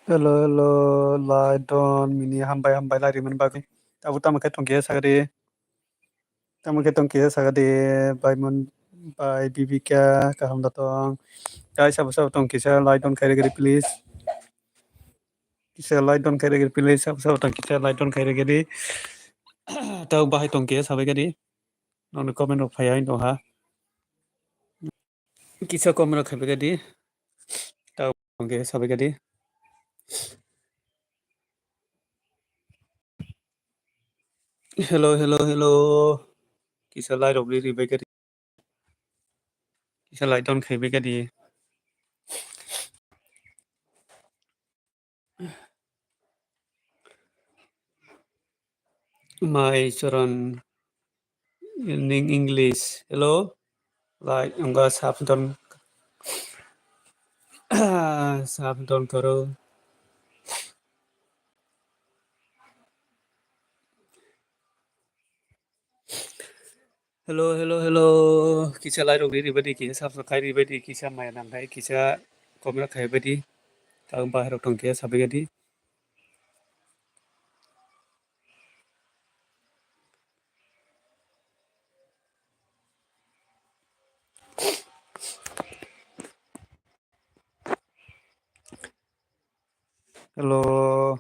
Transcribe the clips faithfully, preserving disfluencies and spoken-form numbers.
Hello, hello, Laidon, mini hambai, hambai, lai rimani bagwi. Abo tamo khe tongkhe sagadi. Tamo khe tongkhe sagadi, bai mon, bai Bibika, kaham da tong. Guys, sabo sabo tong kisa Laidon khairigadi, please. Kisa Laidon khairigadi, please. Sabo sabo tong kisa Laidon khairigadi. Tao bahai tongkhe sabaigadi. Nokni comment rok phaiya wng tongha. Kisa comment rok khaibagadi. Tao tongkhe sabaigadi. Hello, hello, hello. Kisa lai rok ri ribaigadi. Kisa lai don khaibagadi. Mai Choron ning English. Hello. Like, angga sap don. Sap don karo. Hello, hello, hello. Kisa lai rok ri ribaidi, kisa subscribe ribaidi, kisa maya nang khai, kisa comment khai baidi. Tang bahai rok tong kisa sabaigadi. Hello.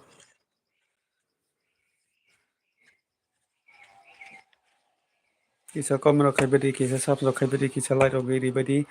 Kisa comment rok khai baidi, kisa subscribe khai baidi, kisa like rok ri baidi.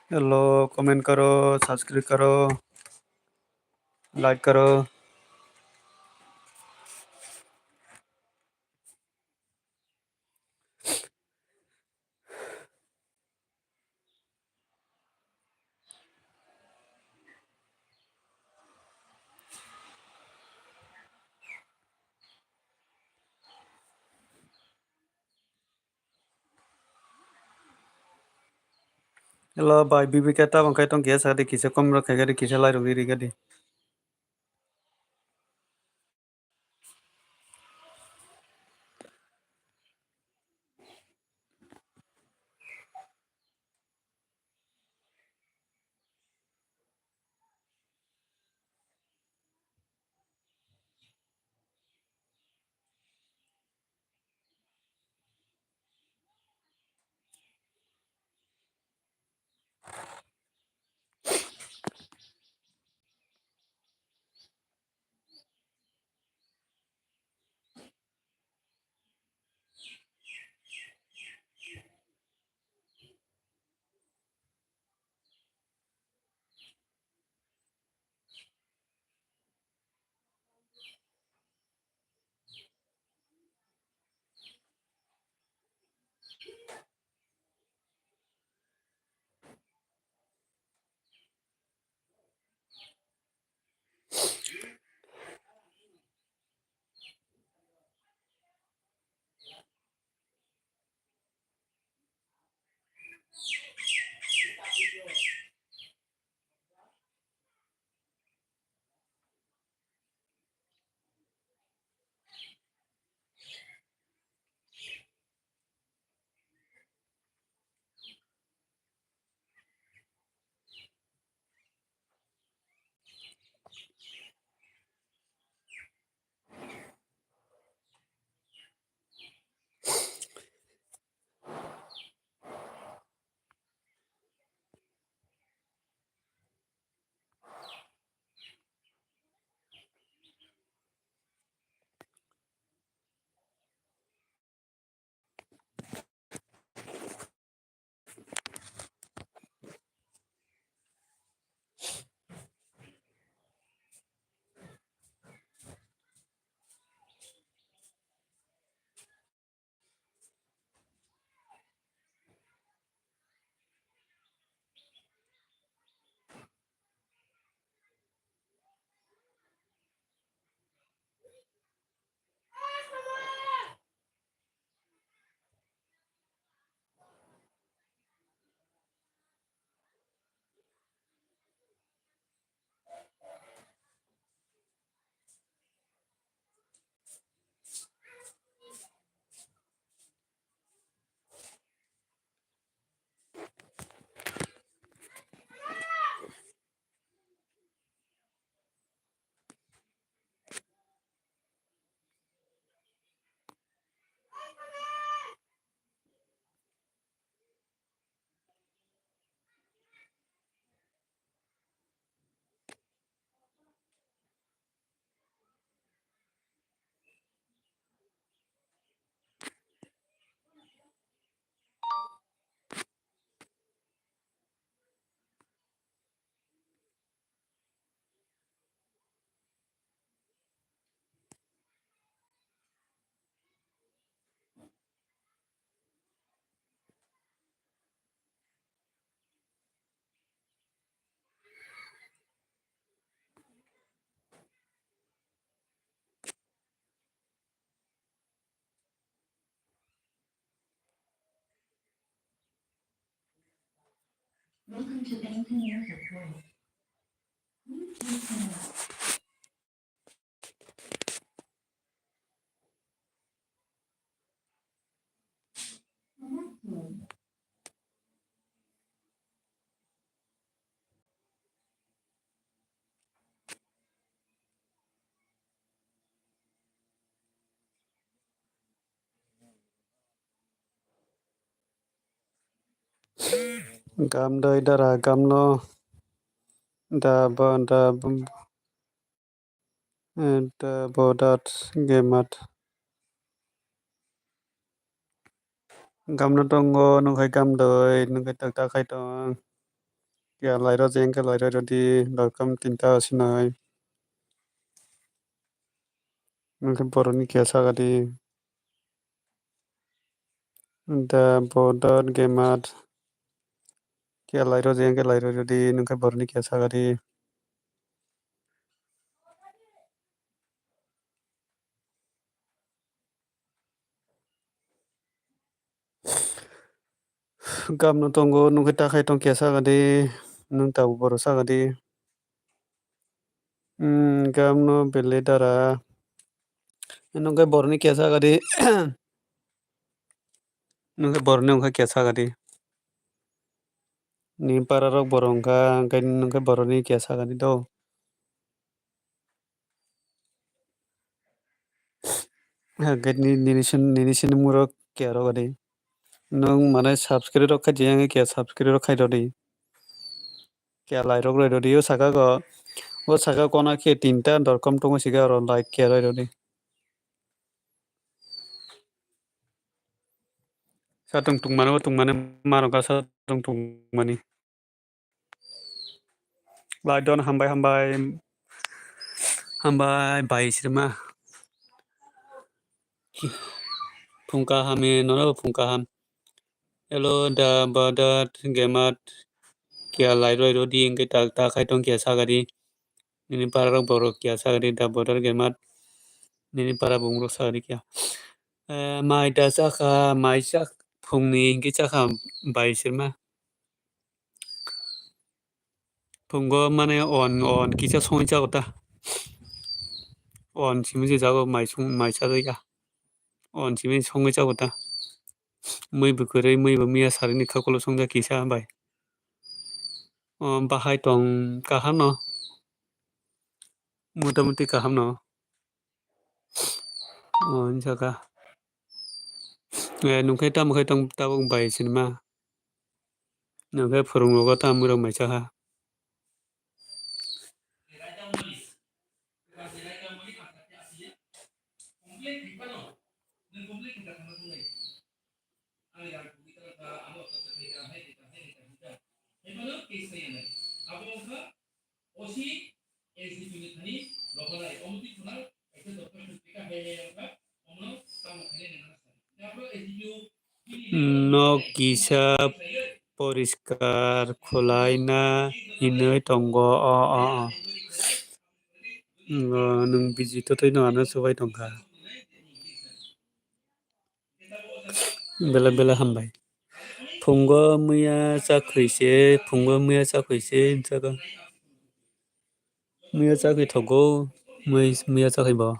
Hello, comment karo, subscribe karo, like karo. Hello, bai, Bibika tabang khai tong kisa di kisa comment rok khai di kisa lai rok ri ri di. Welcome to Anything Music World. Please listen up. Gam doi dara, gam no da ba da b-, eh, da bo dat gemat. Gam no tongo, nung khai gam doi, nung khai tak tak khai tong. Ya lai rw jeng khe lai rw rw di, dorkam tinta sinai. Nung khai borok ni kesa gadi. Da bo dat gemat. Khe lai rw jeng khe lai rw rw di, nung khe borok ni kesa gadi. Gam no tongo, nung khe ta khai tong kesa gadi, nung tabuk borok sa gadi. Hmm, gam no belai dara. Nung khe borok ni kesa gadi. Nung khe borok ni wngkha kesa gadi. Ni para rok borok wngkha, hwnkhe nung khe borok ni kesa gadi do. Hwnkhe ni, nini sin, nini sin muro kera gadi. Nung mane subscribe rok khai di, yang khe subscribe rok khai rw di. Khe lai rok rw di, o saka go, o saka kona khe tinta dorkam tongo sika oro like khe rw di. Sa tong tong mani, o tong mani, maro ka sa tong tong mani. Lai don hambai, hambai, hambai, bai sirma. Phung kaham e, nono phung kaham. Hello, da, ba, da, gemat, kya lai roi rodi, hingke ta, ta khai tong kya sagadi. Nini para rok borok kya sagadi, da, ba, da, gemat. Nini para bung rok sagadi kya. Eh, mai da chakha, mai chak, phungni hingke chakha bai sirma. Phungo mane on, on kisa songwi chago ta. On simi se jago mai song, mai chajai ya. On simi songwi chago ta. Mui bo kwrwi, mui bo miya sarini khakulo songjak kisa bai. O bahai tong kaham no. Motamuti kaham no. O, wngkha kha. Eh, nungkhe tamo khe tong tabuk bai sinima. Nungkhe phwrwngnogo tamo rok mai cha kha. Nok kisa poriskar khwlaina hinwi tongo. O, o, o. Nwng biji twtwi no ano chubai tongkha. Belai belai hambai. Phungo muya chakhwi se, phungo muya chakhwi se, hinjago. Muya chakhwi thogo, mui-, muya chakhwi bo.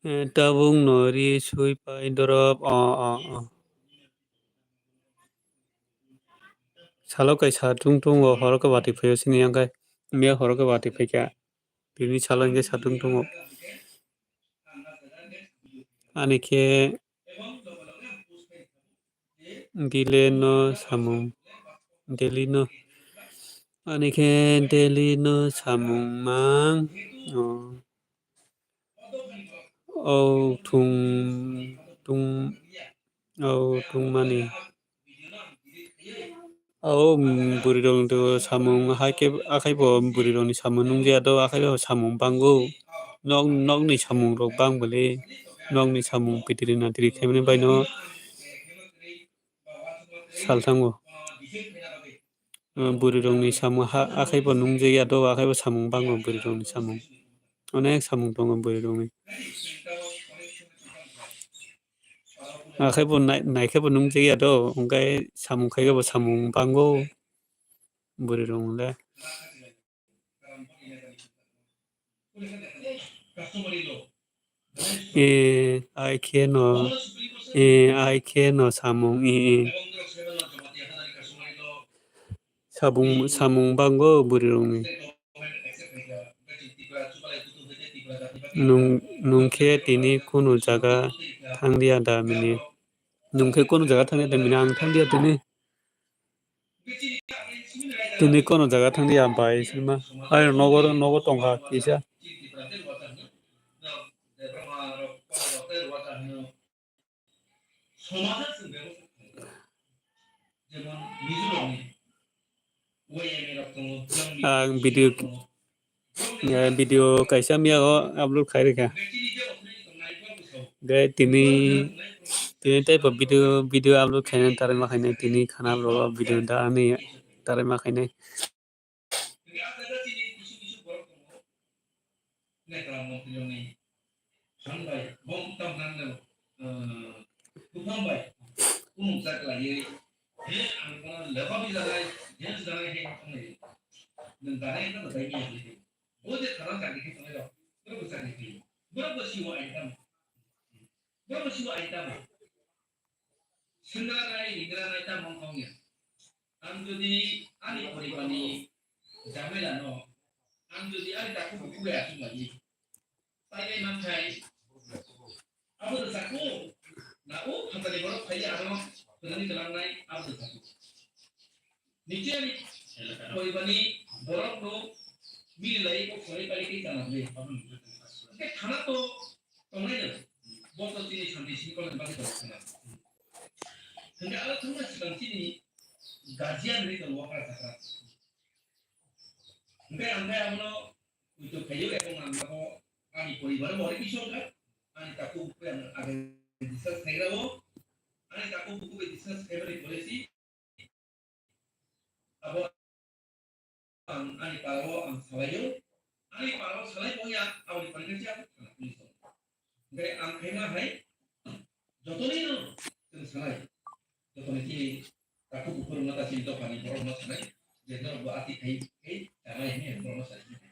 Eh, tabuk no ri sui pai dorop, o, o, o. Salo kaisa tung tung o, horo khe watwi phai o sini yang khe, miya horo khe watwi phai kha. Tini salo hingke satung tongo. Ani khe dile no samung, deli no, ani khe deli no samung mang, o, o thung, tung, o tungmani. O, mm, bwrwi rokni to samung hai khe, akhai bo bwrwi rokni samung nung ya do, akhai bo samung bango. Nok, nokni samung rok bang bwle, nokni samung pitiri natiri khaimani bai no sal thango. Uh, bwrwi rokni samung ha, akhai bo nung ya do, akhai bo samung bango bwrwi rokni samung. Onek samung tongo bwrwi rokni. Akhai bo nai-, naikhe bo nung ya do, hwnkhe samung khai khe bo samung bango bwrwi rok le. Eh, ai khe no, eh, ai khe no samung, eh, eh. Samung, samung bango bwrwi rokni. Nung, nung khe tini kunu jaga thanglia da mini? Nung khe kunu jaga thanglia da mini? Ang thanglia tini. Tini kono jaga thangdi ya bai sima. Ai nogo, nogo tongkha kisa. Ang video Eh, video kaisa miya o upload khai rikha. Gai tini, tini type of video, video upload khaina tarai ma khainai tini khana vlog o video da ani tarai ma khainai. Buphang bai, kunu jak laiwi, he ang kono leba bijanai, he janai he wngkha nai. Nwng janai wngkha da dai miya hwnwi. Bo je khana chakri khe tongnai rok, borok bo chakri khe. Borok bo siwo ain tamo. Borok bo siwo ain tamo. Sengranai, ringranai tamo wngkha wngya. Ang jodi ani poribarni jamela no, ang jodi ani takhuk bukhuk bai achuk laiwi, Painai manthai. Abo rwchapmung. Na o phatani borok phaiya ano kwlangwi kwlangnai abo rwchapmung. Nichiyani poribani borokno mililai kok sanai pali khe chana bwle. Hwnkhe thana to tongnaino. Bo to chini santi sini kolokni bagwi tongwi thana. Hwnkhe aro thangna swkang chini guardian hinwi tongo okra chakra. Hwnkhe ang khe abono Puito khaio, ebong ang abo ani poribar bo onek kisa wngkha. Ani takhuk bukhuk ang age discuss khairao. Ani takhuk bukhuk bai discuss khaibani pore si abo ang ani parao ang salaio. Ani parao salai bo ya, aboni pore khe si ang thana police o. Hwnkhe ang khaima hai jotoni no chwng salai. Jotoni chini takhuk bukhuk rwngma ta chini dophani borok no sanai. Je norok bo ati khai khai chanai hwnwi borok no sanai.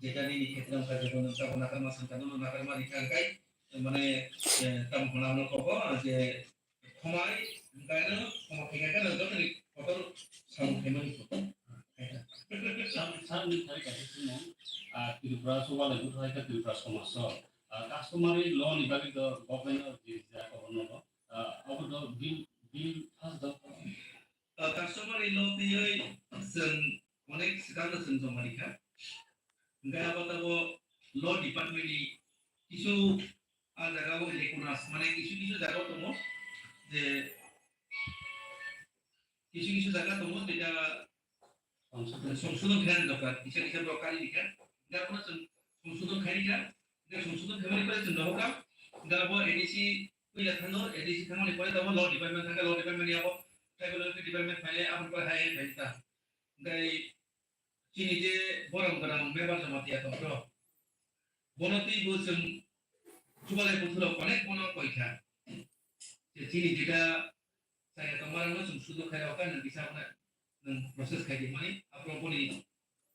Jeta nini khetra wngkha, jebo nwng tabuk nakarma sankha, nono nakarma rikha hwnkhe, mane, eh, tamo hwnna hwnwi kok o, je khomai, hwnkhe ano khoma khaikha khe no jotoni kotor samung khaimani kok. Sam-, samni thani kaisa chumung, ah, Tripura Chubalai Bwtha hai khe Tripura somaj o, ah, customary law ni bagwi do government o je jaya koborno bo, ah, obo do bill, bill pass do. Ah, customary law twiwi chwng onek swkangno chwng joma rikha. Hwnkhe abo tabo law department ni kisu a jaga o lacunas, mane kisu kisu jaga o tongo je kisu kisu jaga tongo jeta songsodon khaina dorkar, kisa kisa borok kari rikha. Hwnkhe abono chwng songsodon khai rikha. Hwnkhe songsodon khaimani pore chwng nohokha. Hwnkhe abo A D C puila thango, A D C thangmani pore tamo law department thangkha, law department ni abo tribal welfare department phaile aboni pore hai hai phaikha. Hwnkhe chini je borok gwnang member Jamatia tongkha, bono twibo chwng Chubalai Bwtharok onek bono koikha. Je chini jeta chaya tongmarokno chwng sudu khairokha, nwng kisa abono nwng process khai di hwnmani, aphuru boni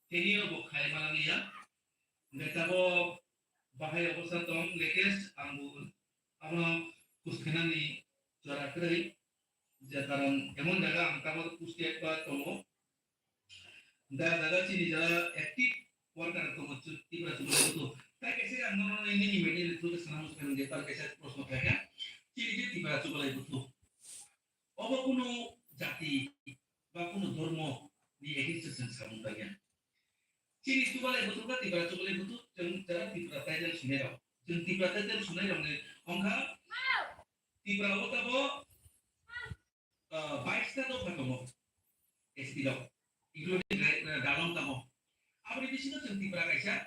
tenure bo khai manliya. Hwnkhe tabuk bahai obostha tong latest, ang bo abono kuch khainani jora kwrwi, je karon emon jaga ang tabuk posted ba tongo. Da jaga chini jara active worker tongo chu-, Tripura Chubalai Bwtha. Tai kaisa ang nono nini media ni through sana muchung je tal kaisa proshno khaikha. Chini je Tripura Chubalai Bwtha. Obo kunu jati ba kunu dhormo ni against o chwng samung tangya. Chini Chubalai Bwtha ba Tripura Chubalai Bwtha chwng jara Tripura title sunai rok. Chwng Tripura title sunai rok ni ongkha Tripura o tabo, ah, bais ta dopha tongo. S T rok, including Ra-, Ra-, Ralong tamo. Aboni bisingo chwng Tripura kaisa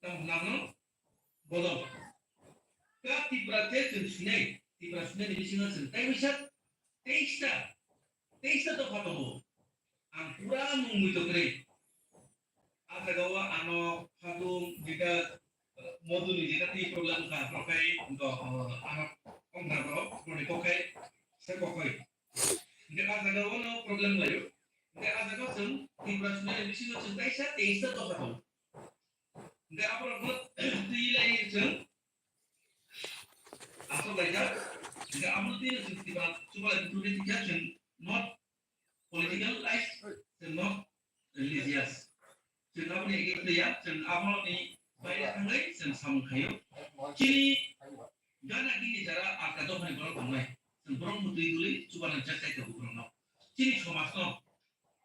tamo hwnna bono bodol. Ka Tripura je chwng swinai, Tripura swinaini bisingo chwng tai misa teista, teista dopha tongo. Ang pura mungwi tongwi. A jagao ano phatung jeta, eh, moduni jeta twi problem wngkha, kokhai do, eh, ano ongkha borok, borokni kokhai se kokhai. Hingke a jagao no problem laio. Hingke a jagao chwng Tripura swinani bisingo chwng kaisa teista dopha tongo. Hingke aborokno twi lai chwng asok laijak. Hingke abono twi chwng Tripura chubalai bithung twi kha chwng not political life, chwng not religious. Chwng aboni against ya, chwng aboni baire thangwi chwng samung khaio. Chini gana gini jara alka dophani borok tongnai. Chwng borok mutwi duli chubanan chak chai tongo borokno. Chini somajno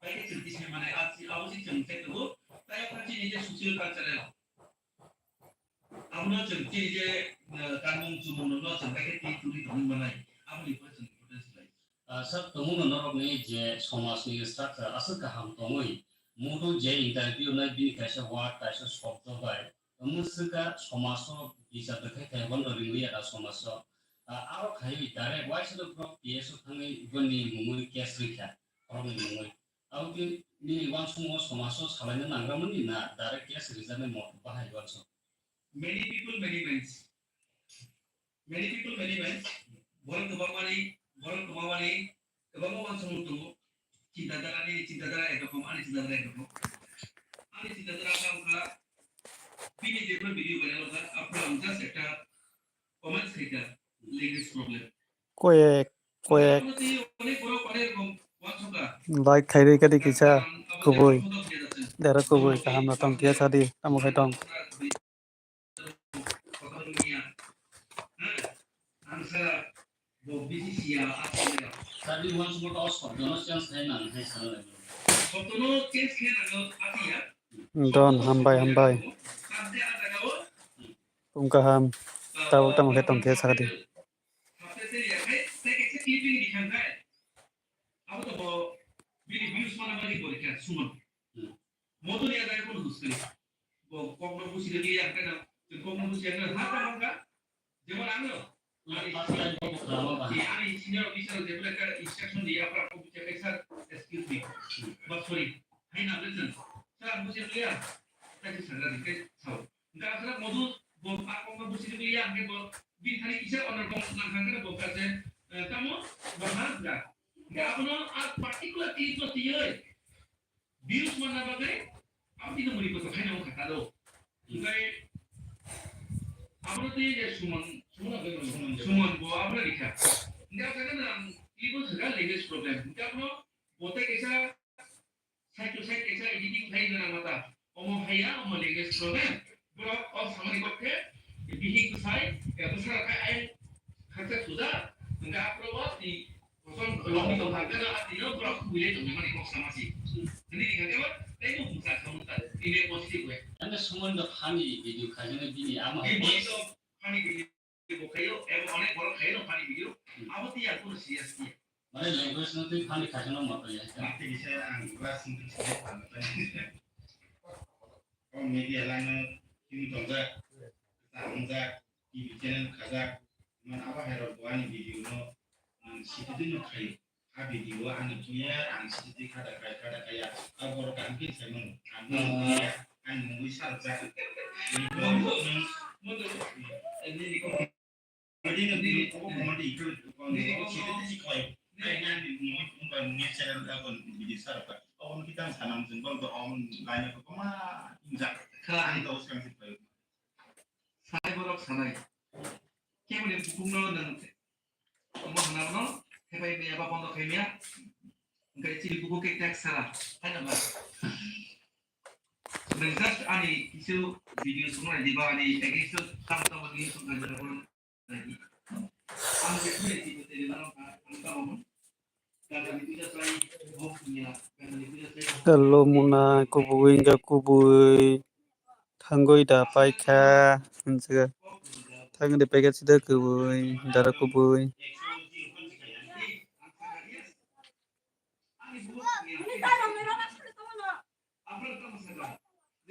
baire chwng tisai manai, a chi-, abo se chwng chai tongo. Tei o kha chini je socio cultural. Abono chwng chini je, eh, kanmung chumung no chwng baire twi tuli tongwi manai. Aboni bo chwng protest khlai. Ah, sir, tongmungno norokni je somajni structure aswk kaham tongwi, mudu je interview nai bini kaisa word, kaisa shobdo bai, mwswka somajno bichar de khai khai bono ringwi ya somajno. Ah, aro khaiwi direct waisa borok P S o thangwi boni mungwi case rikha, borokni mungwi. Aboni nini uansukmung somajno salaina nangramani na direct case rijaknai mo bahai uansuk? Many people, many minds. Many people, many minds. Borok kwbangmani, borok kwbangmani, kwbangma uansukmung tongo. Chintadara, nini chintadara ekrokom, ani chintadara ekrokom. Ani chintadara kha wngkha, bini jephru video viral wngkha, aphuru ang just ekta comments khaikha, language problem. Koyek, koyek. Abono twi onek borok onek rokom uansukha. Like khairwi kadi kisa kubui. Dara kubui kaham no tong kiya sadi, tamo khai tong. Don, hambai, hambai. Tong kaham, tabuk tamo khe tong khe sakadi. Modoni ada pun huskani. Bo kokno busi de liya kana, je kokno busi ana ha ta hangka. Jemon ano, ani, first time ko khama ba. Ani senior officer jebla ka instruction diya apa ko busi ka sir, excuse me. But sorry. Hai na listen. Sir, ang busi liya. Tadi sangga dikhe sao. Enggak asal modu bo kokno busi de liya ke bo bin hari isa honor bo nang hangka bo ka je, eh, tamo bo ha ga. Enggak abono a particular clip no tiyoi. Views manna bagwi, ang tino muri kotor khaina wngkha tado. Hingkai, abono tei je Suman, Suman bo abono rikha. Hingke o jaga nang, ibo saka language problem. Hingke abono botai kaisa, side to side kaisa editing khai gana mata. Omo haya, omo language problem. Borok o samani kok khe bihik bwsai, eh, bwsarok khai ai khakchak suda, hwnkhe aphuru o twi kosom longwi tong kha, hwnkhe no a twi no borok kubui lai tongmani kok sama si. Hwnwi ni kha khe ba, tei bo bwsa kha bwsa, in a positive way. Ano Suman no funny video khaijak nai bini ama. Bini to funny video bo khaio, ebo onek borok khaio no funny video. Hmm. Abo twi ang kono serious tiya. Mane language no twi funny khaijak no ma khaia. Mati bisa ang class sing sing. O media line o tini tongjak, tamo jak, T V channel khajak, man abo hai rok bo ani video no, man sitidi no khaio. A video o ani clear, ani sitidi khada khai, khada khai ya. A borok kaham khe sai mano. Ang no clear, ani mungwi sarjak. Ni bo nung, Bini video obo comedy ikhe, sitidi si khlai. Ai nang ni mungwi, mungwi channel da kon video sarjak. Obo no kita sana mungkin bang to om line ko koma injak. Kha. Ang to uskang si khlai. Sai borok sanai. Kemuni bukhukno nwng omo hwnna bono hepai maya ba bondo khai maya. Hwnkhe chini bukhuk khe text sara. Hai na ba? Nwng just ani kisu video swngnai diba ani against o tamo tamo news wngkha jora bono nai di. Ang je phone twi twi rwna wngkha, ang tamo. Hello, muna kubui, wngkha kubui. Thangwi da paikha, hinjika. Thangwi da paikha sida kubui, dara kubui.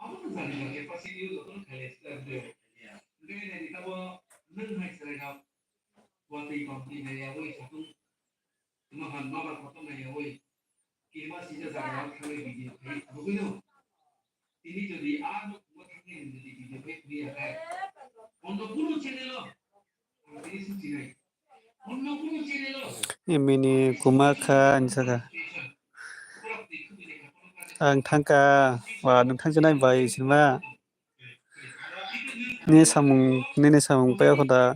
Abo no jani jani capacity o joto no khaile sila bwrwi rok khaile ya. Hwnkhe nai di tabo nwng hai chwrai rok watwi tongtwi nai ya oi satung tuma han ma ba kotor nai ya oi kirma sija jaga o thangwi video khai rwgwi no. Tini jodi a no thangwi jodi video khai khuri ya khai. Onno kunu channel o Imini kuma kha ani saka. Ang thangka, wa nwng thangjanai bai sinma. Ni samung, nini samung paya khuda.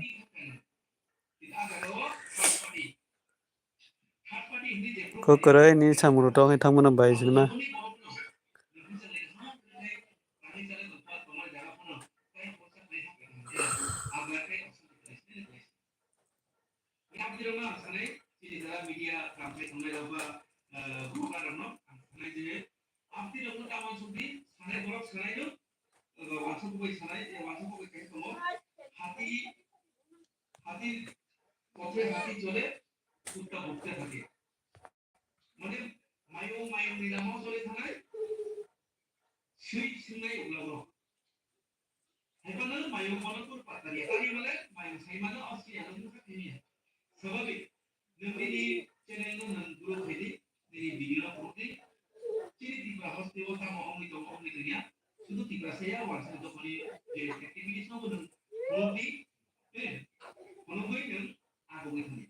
Kwrwi ni samung rok tongwi thangmano bai sinma. Yang twi rokno ang sanai, chini jara media kamchai tongnai rok ba, eh, blogger rokno ang sanai je, ang twi rokno ta uansuk di, sanai borok sanai no, eh, uansuk bai sanai, eh, uansuk bai kaisa tongo. Hati, hati, kothre hati chole, kutta bhukte thake. Mane, mayung, mayung ni lama chole thanai, swi swngnai uglago. Haibano mayung bono kur patari, ari male mayung saimano asli ano mukha thini ya. Sababik, nwng nini channel no nwng grow khaidi, nini video no phurukdi. Chini Tripura hoste o tamo ongni tongo, ongni tongya. Sudu Tripura saya, wansa dokhoni je activities no bo nwng phurukdi. Eh, phurukdi nwng agogwi thani.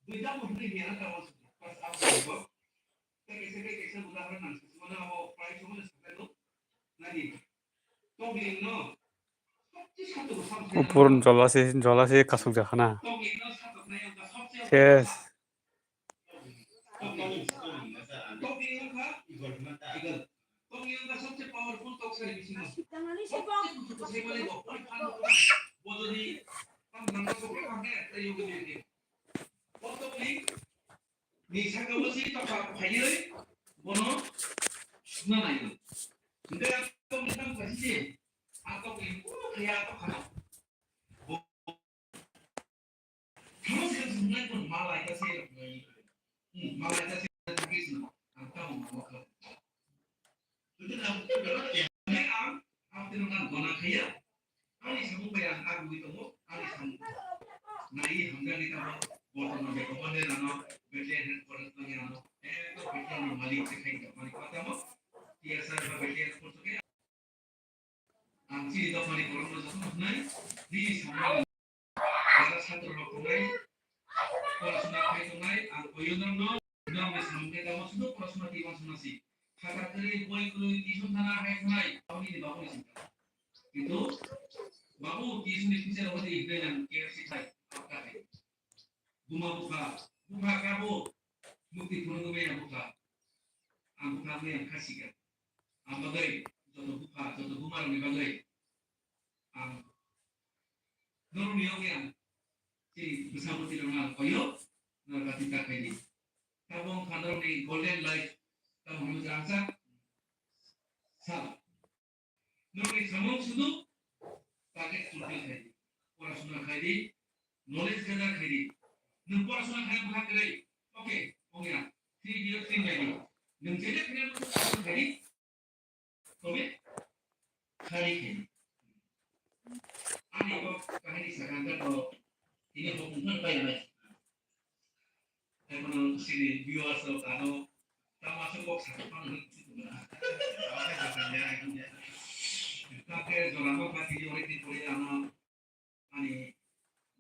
Duita bo hwnwi hiya na tamo sudu, pas out ko. Tei kaisa, tei kaisa udahoron nang sasmano abo prai somono sakai no. Nadi. Tongling no. Upor jolase, jolase kasuk jakhana. Yes. Ni saka o si tokha phaiwi bono sukna naio. Hingke a tokni tamo khaisi se, a tokni puro phaiya a tokha no. Bo-, thamo se sumnai kun malai ta se, hmm, malai ta se thangki sino, ang tamo mama kha. Ang, ang tino nang gona khaiya. Ani samung bai ang agugwi tongo, ani samung. Nai hamjakni tamo, bortoman je komande rano, Bethlehem headquarters bangni rano, ekdom Bethlehem ni malik se khai tongmani kotamo, T S R ba Bethlehem headquarters khe. Ang chini dophani borokno jotono hwnai, nini samung jara satro rok tongnai, porasuna khai tongnai, ang koyonrokno, norokni samung khe tamo sudu porasuna twi uansukna si. Khata kwrwi, boi kwrwi, tuition thana hai thanai, aboni ni babuni singkha. Kintu, babu, tuition ni teacher hodi hwnwi nang K F C thai, abka thai. Buma bupha, bupha kabo, mukti phunugwi maya bupha. Ang bupha wngwi ang kha sikha. Ang bagwi, joto bupha, joto buma rokni bagwi. Ang norokni yokni ang, chini bwsa mwtwi rokno ang koyo, norok kati ta khaidi. Tabuk wngkha norokni golden life, tamo hwnwi jangsa sal. Norokni samung sudu target fulfill khaidi. Porasuna khaidi, knowledge gather khaidi. Nwng porasuna khaina bwkha kwrwi, okay, ongya, three D o three khaidi. Nwng jede khaina bwkha khaidi, tobe khani khaidi. Ani kok kahini sakha hwnkhe to tini hok wngkha bai nai. Ekono sini viewers rok ano tamo aswk kok sakha phano hwnwi kuchuk wngkha. Kake jora ma pati ori di pore ano ani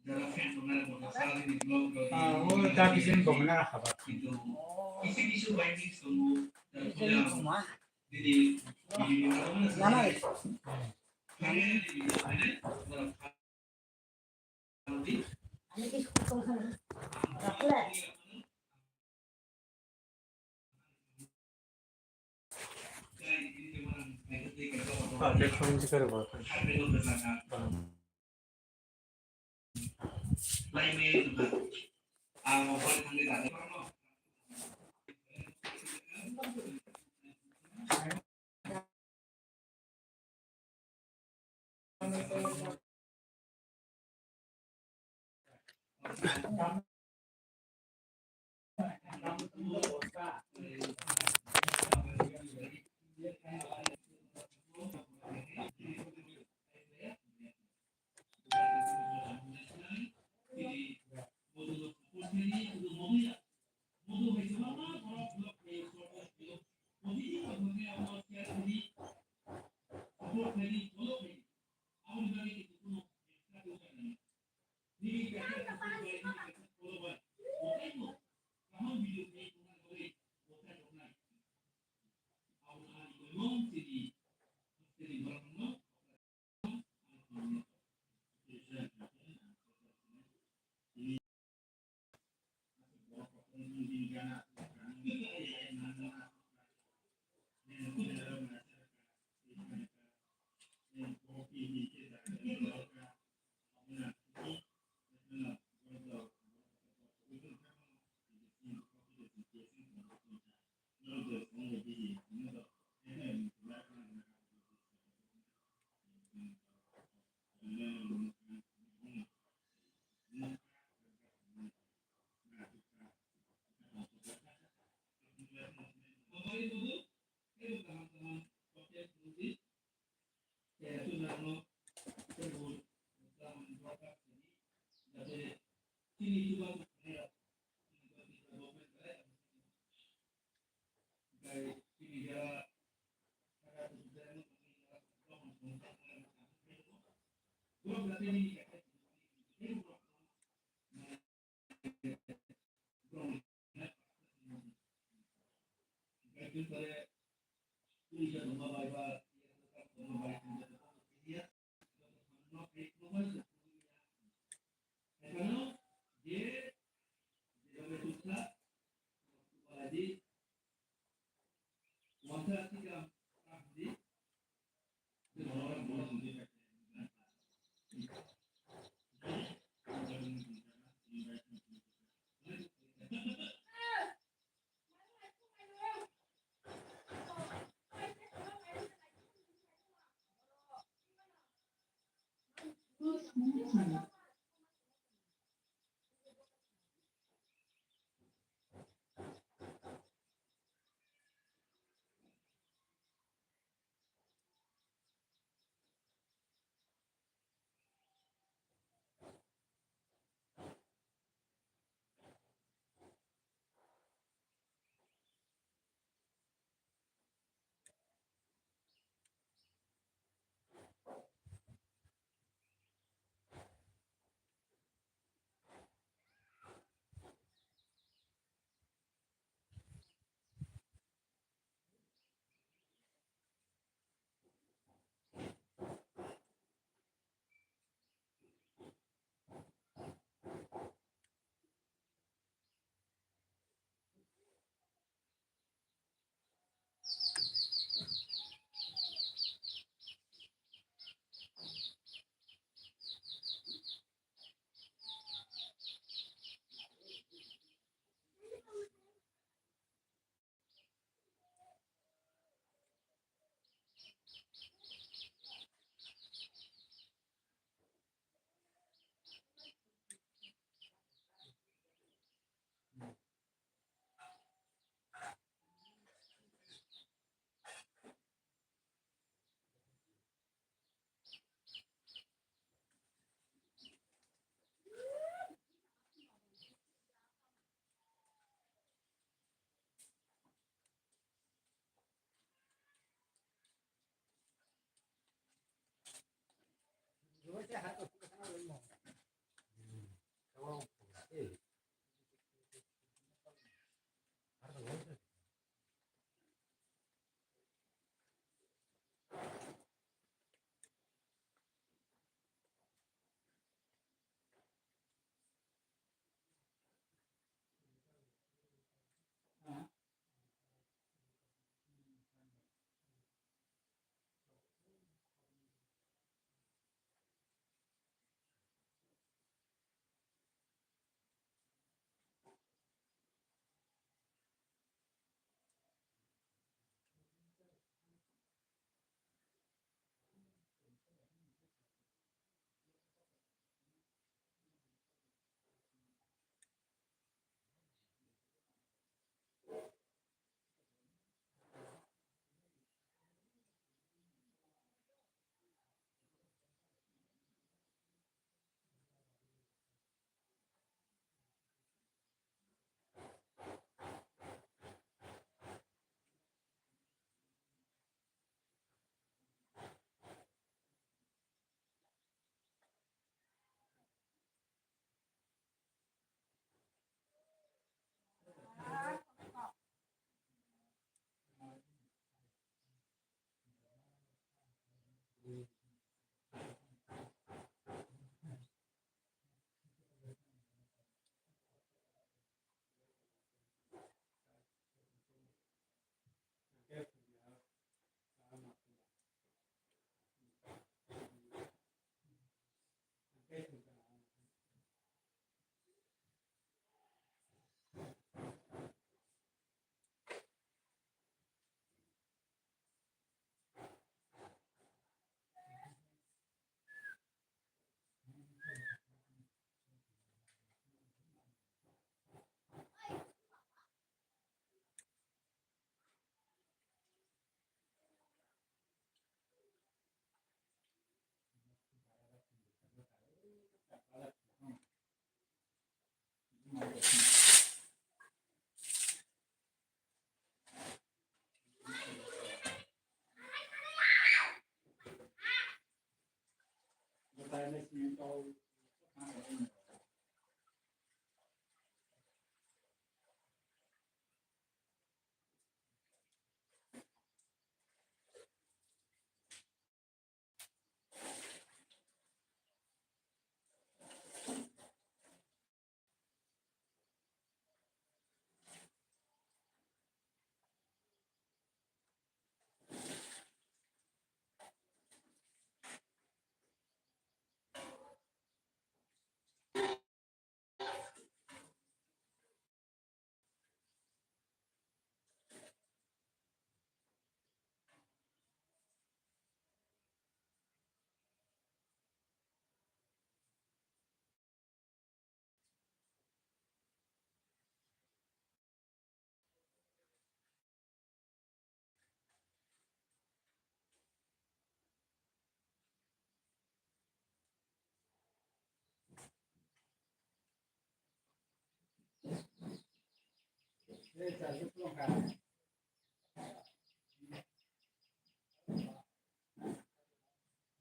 jara fan tongnai rok bo sa ni vlog rok Ah, o ta bisin bo na haba. Kintu kisu kisu bindings tongo. Jara puja dini dini. Janai. Kare dini dini.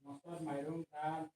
Mosor mairung dan.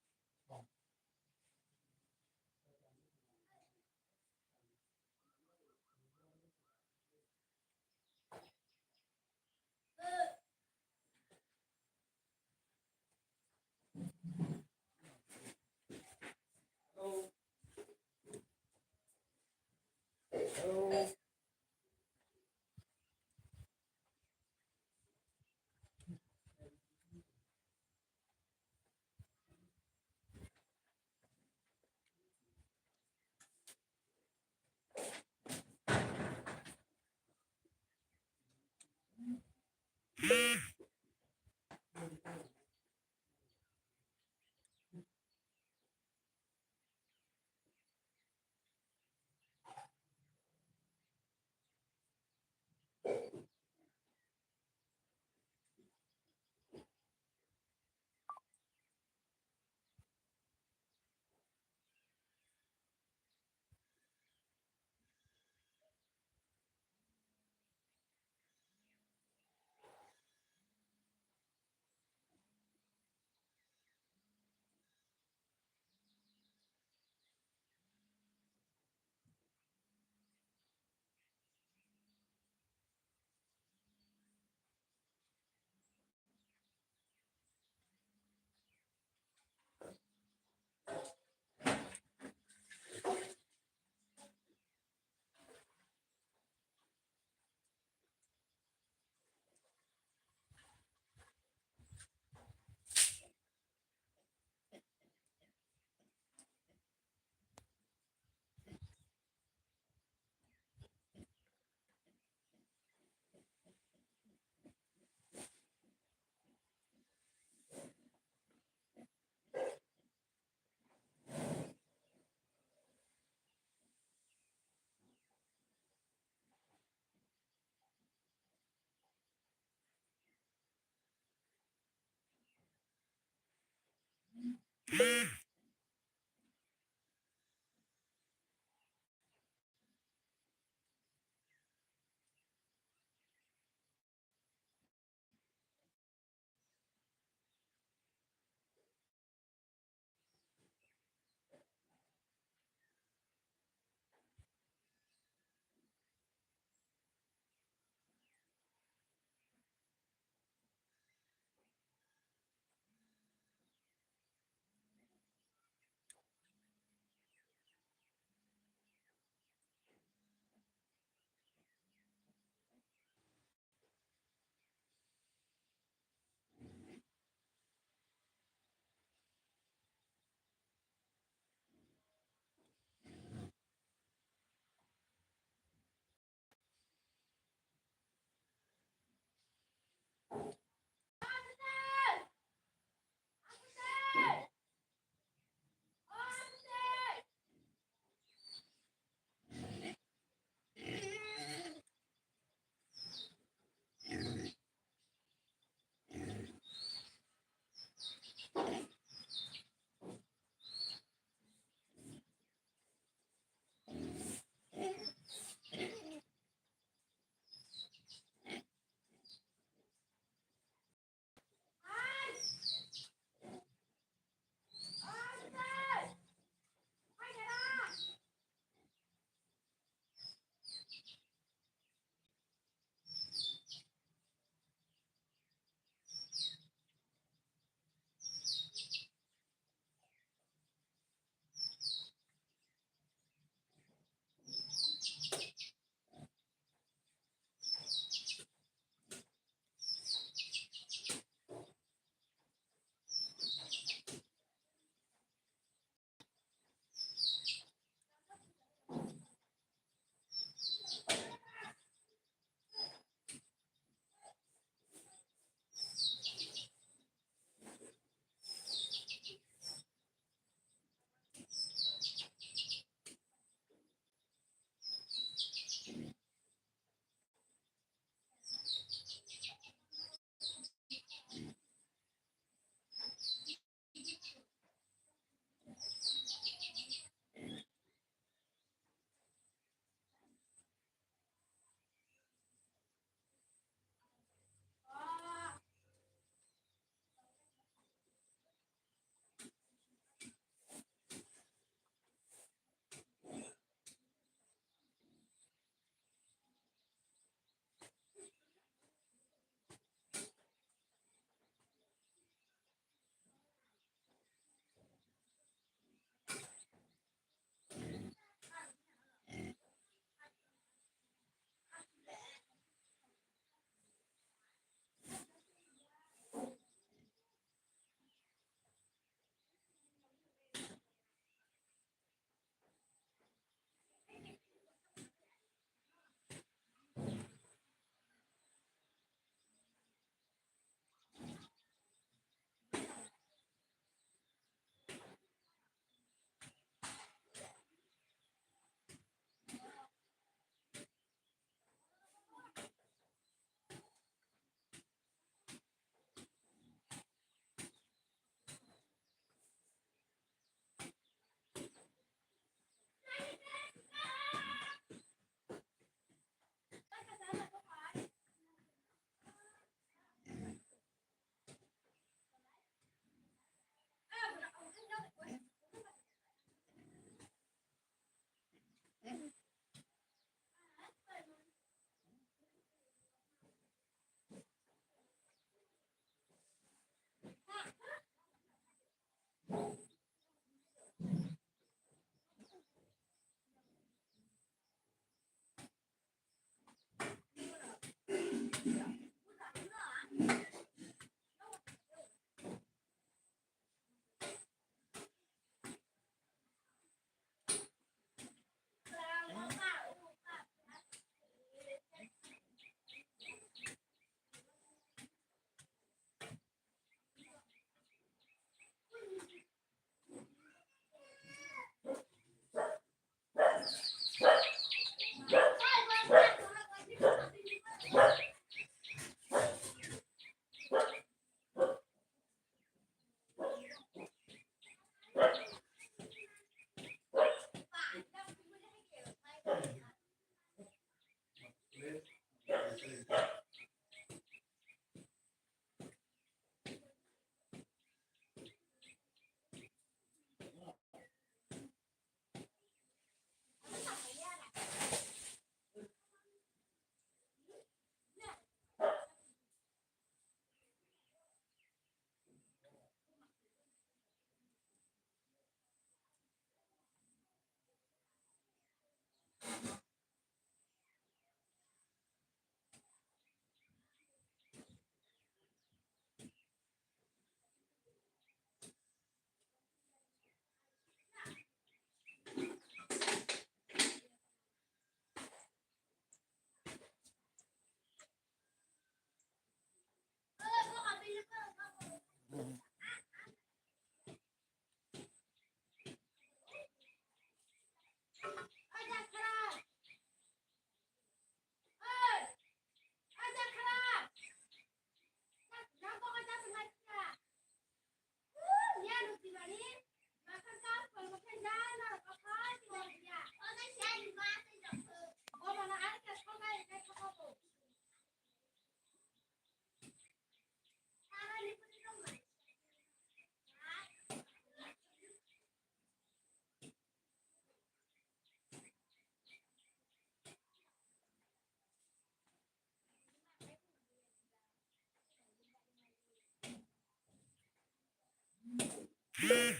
Hello,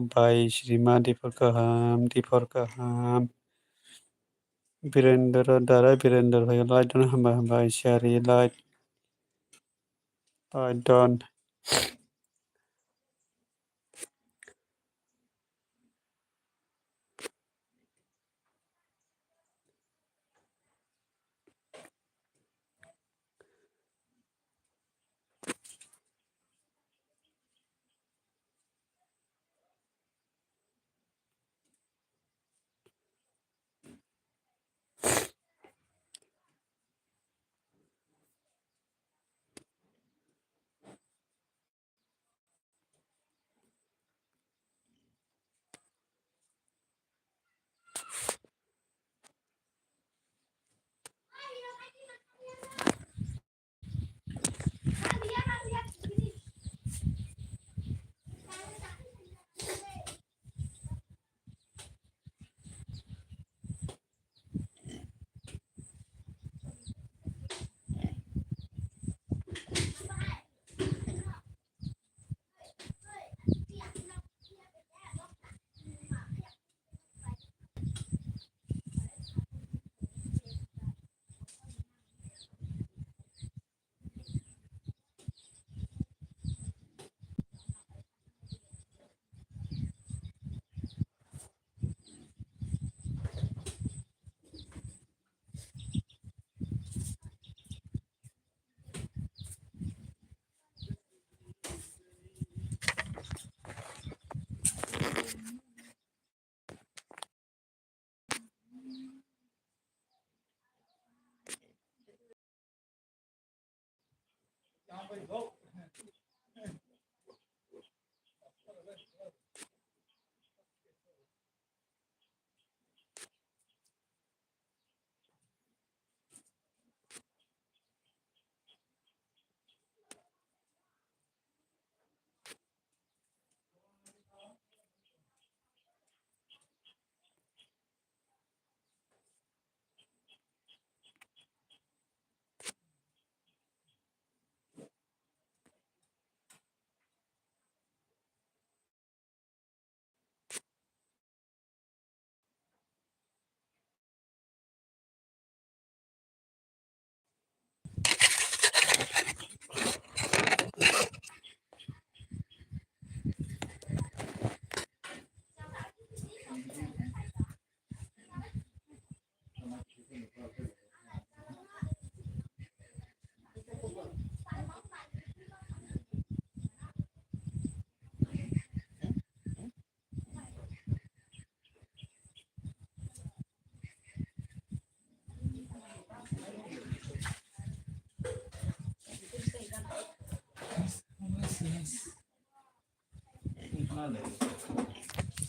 bai Srima, diphor kaham, diphor kaham. Birendra Dara, Birendra bhai, like don, hambai, hambai, share, like, like don.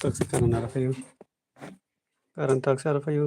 Taksa karan aro phaio. Karan taksa aro phaio.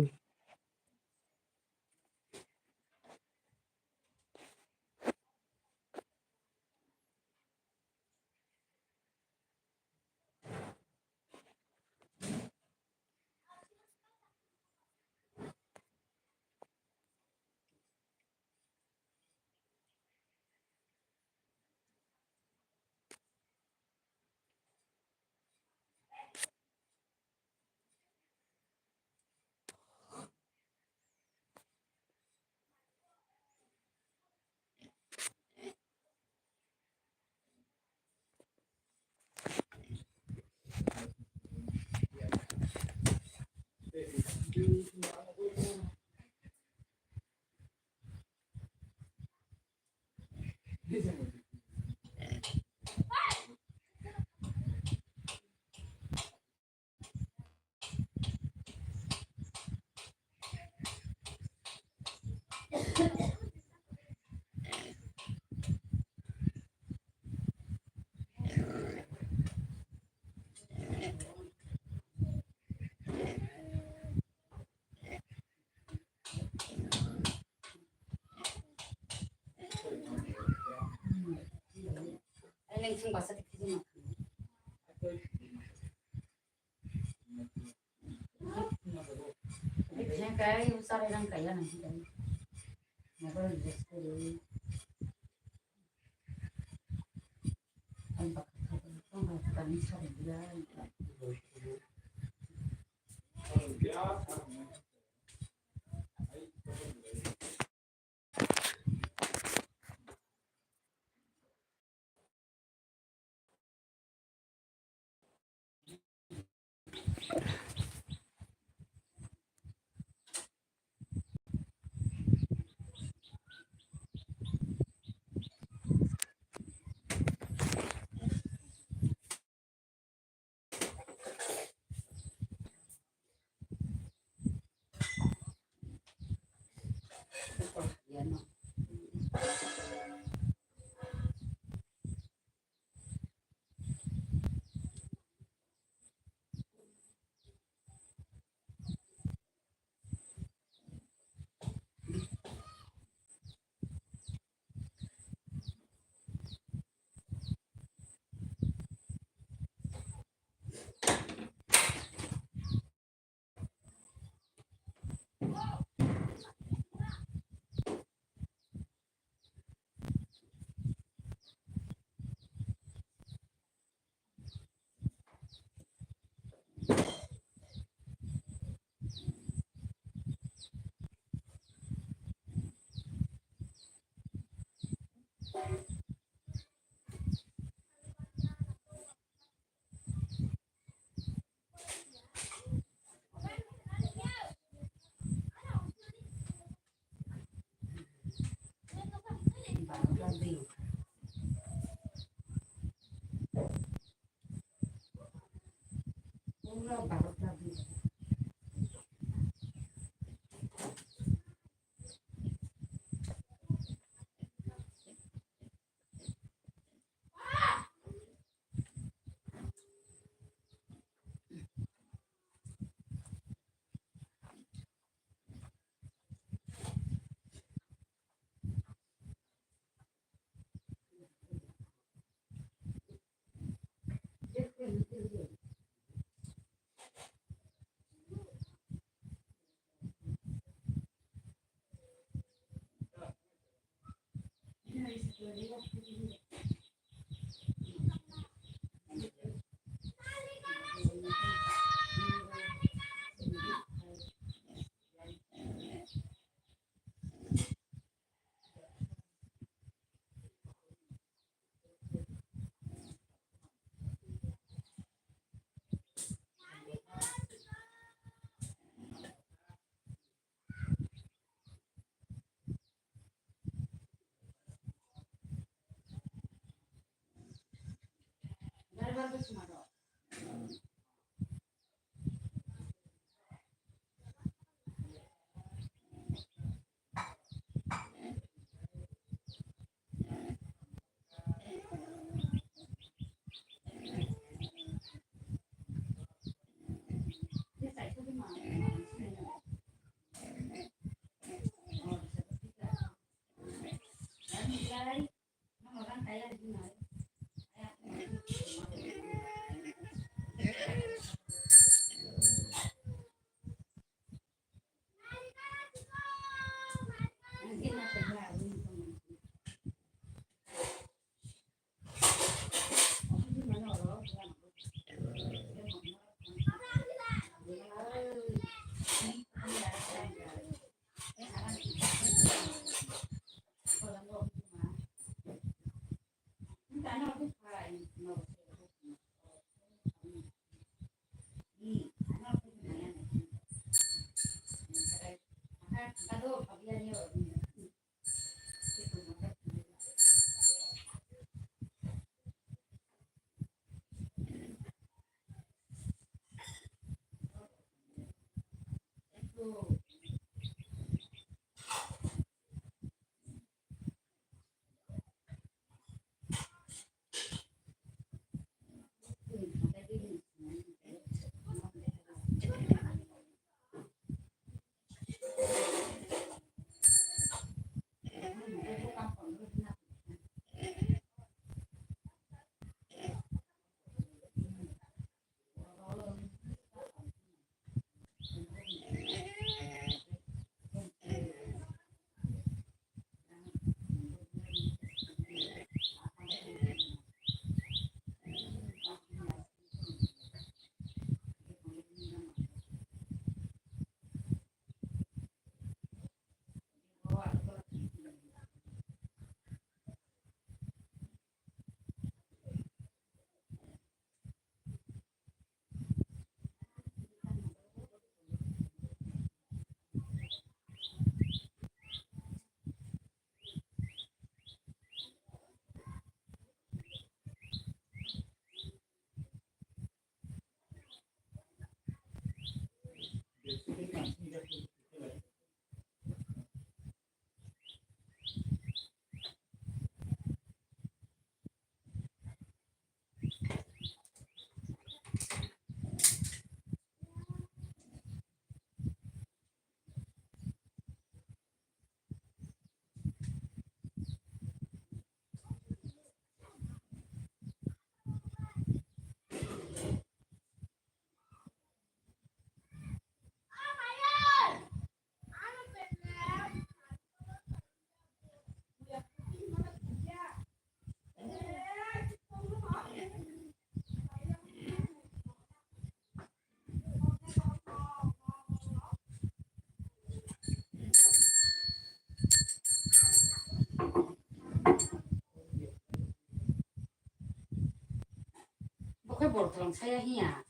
Bo khe bor tong saya hiya.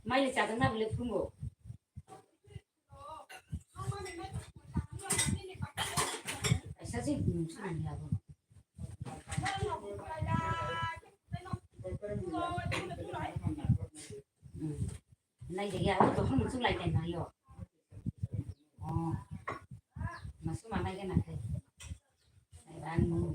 Mai le chajak na bole phungo. Kaisa se nung se nang ya bo. Hmm. Nai de ya, bo dohor nung chuk lai kai na yo. Oh. Masu ma nai ke na kai. Nai ba nung.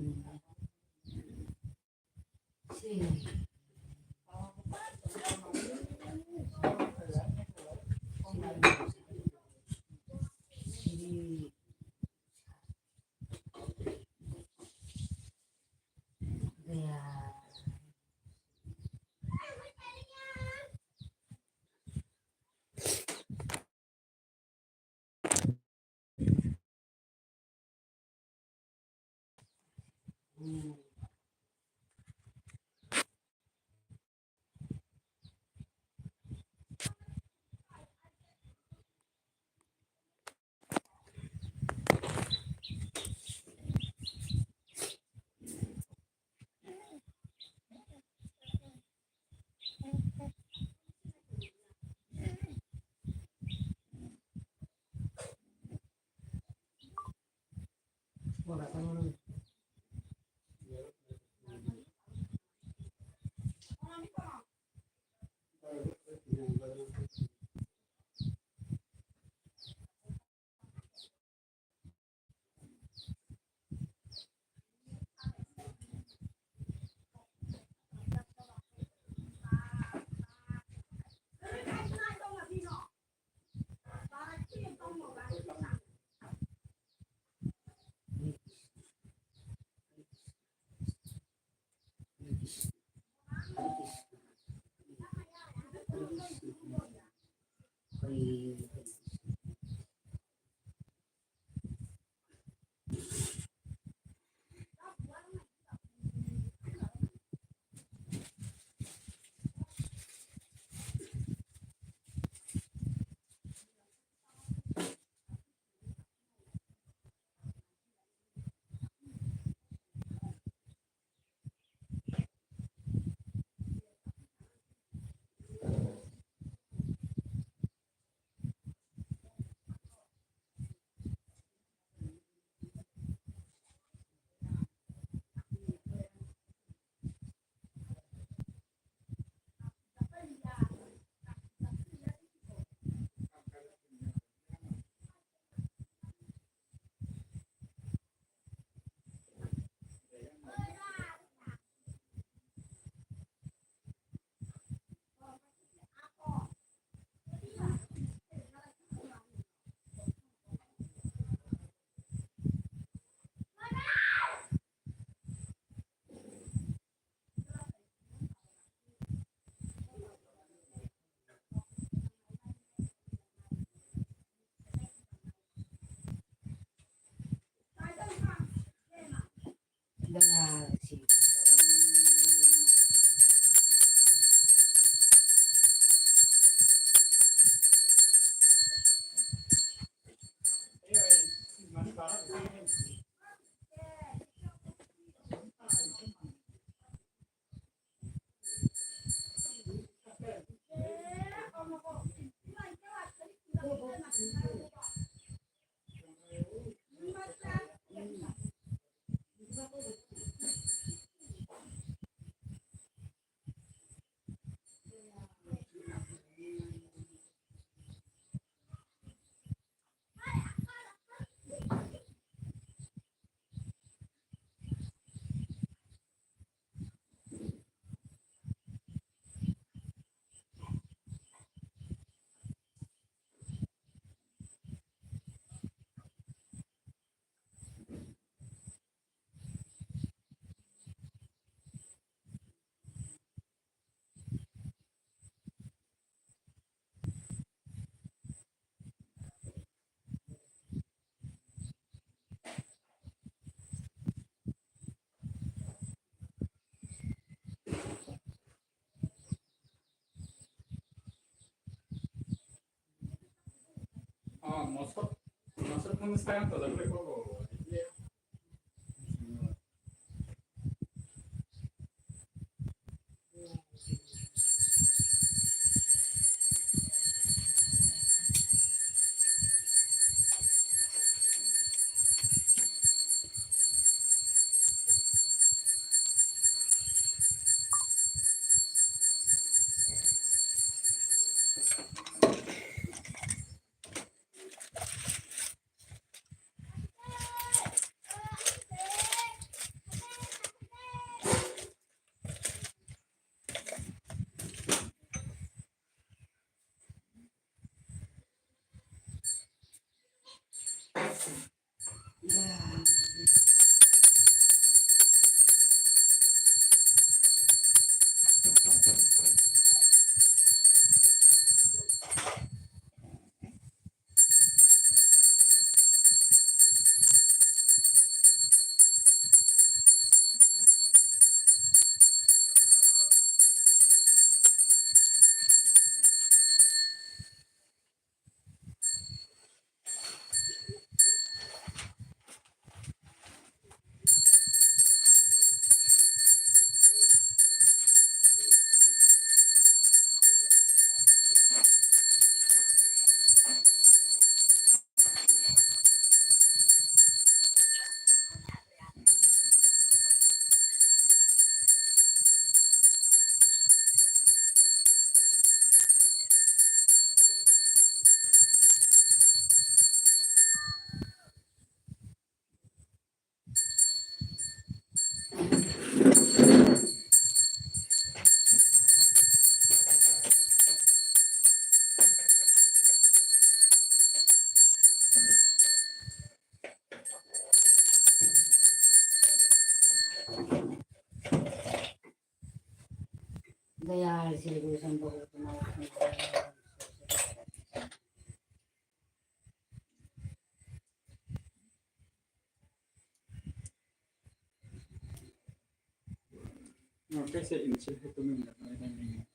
No, kaisa inchi hai tonwi nang nai nai nai.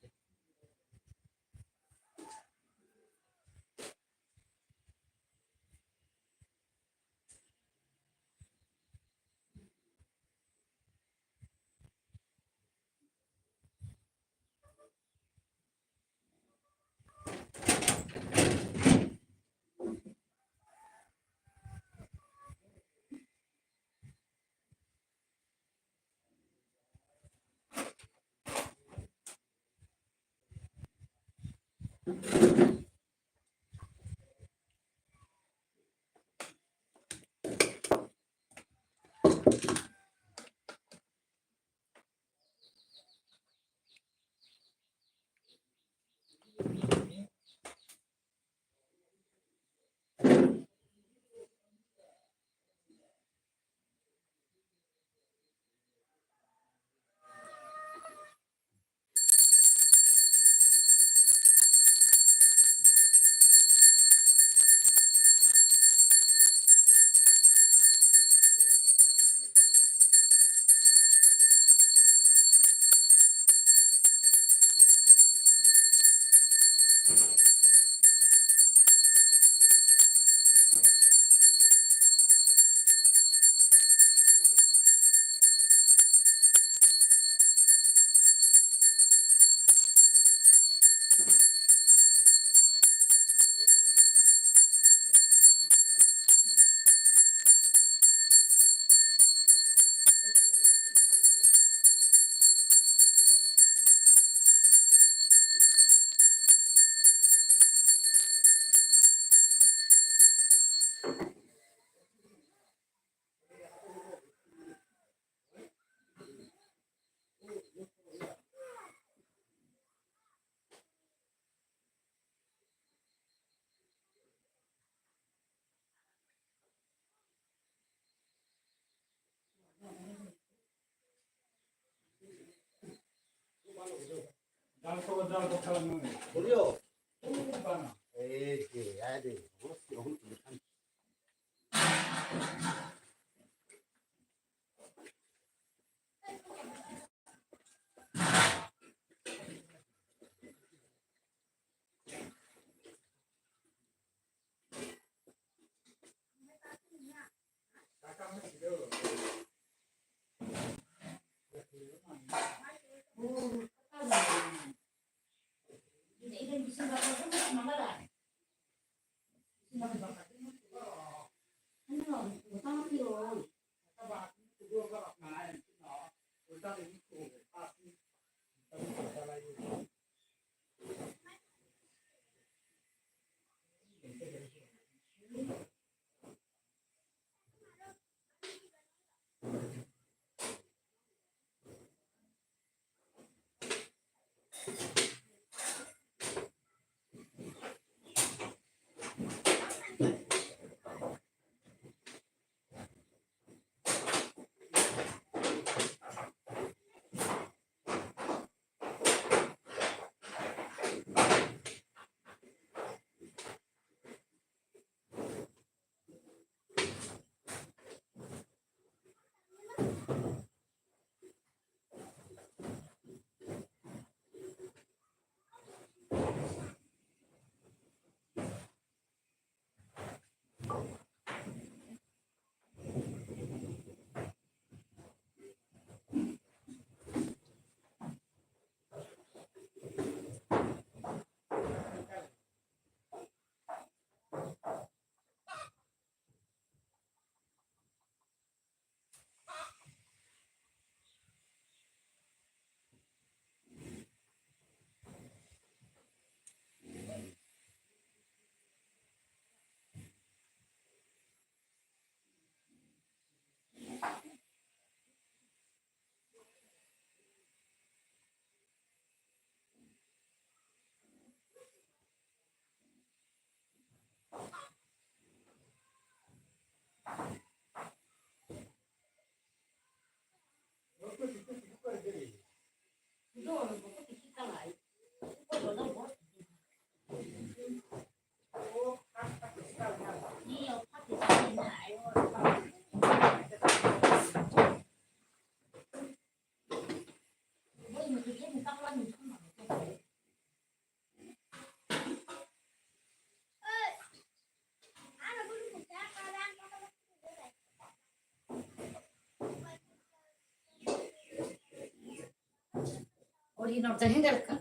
Ori norja hingal ka.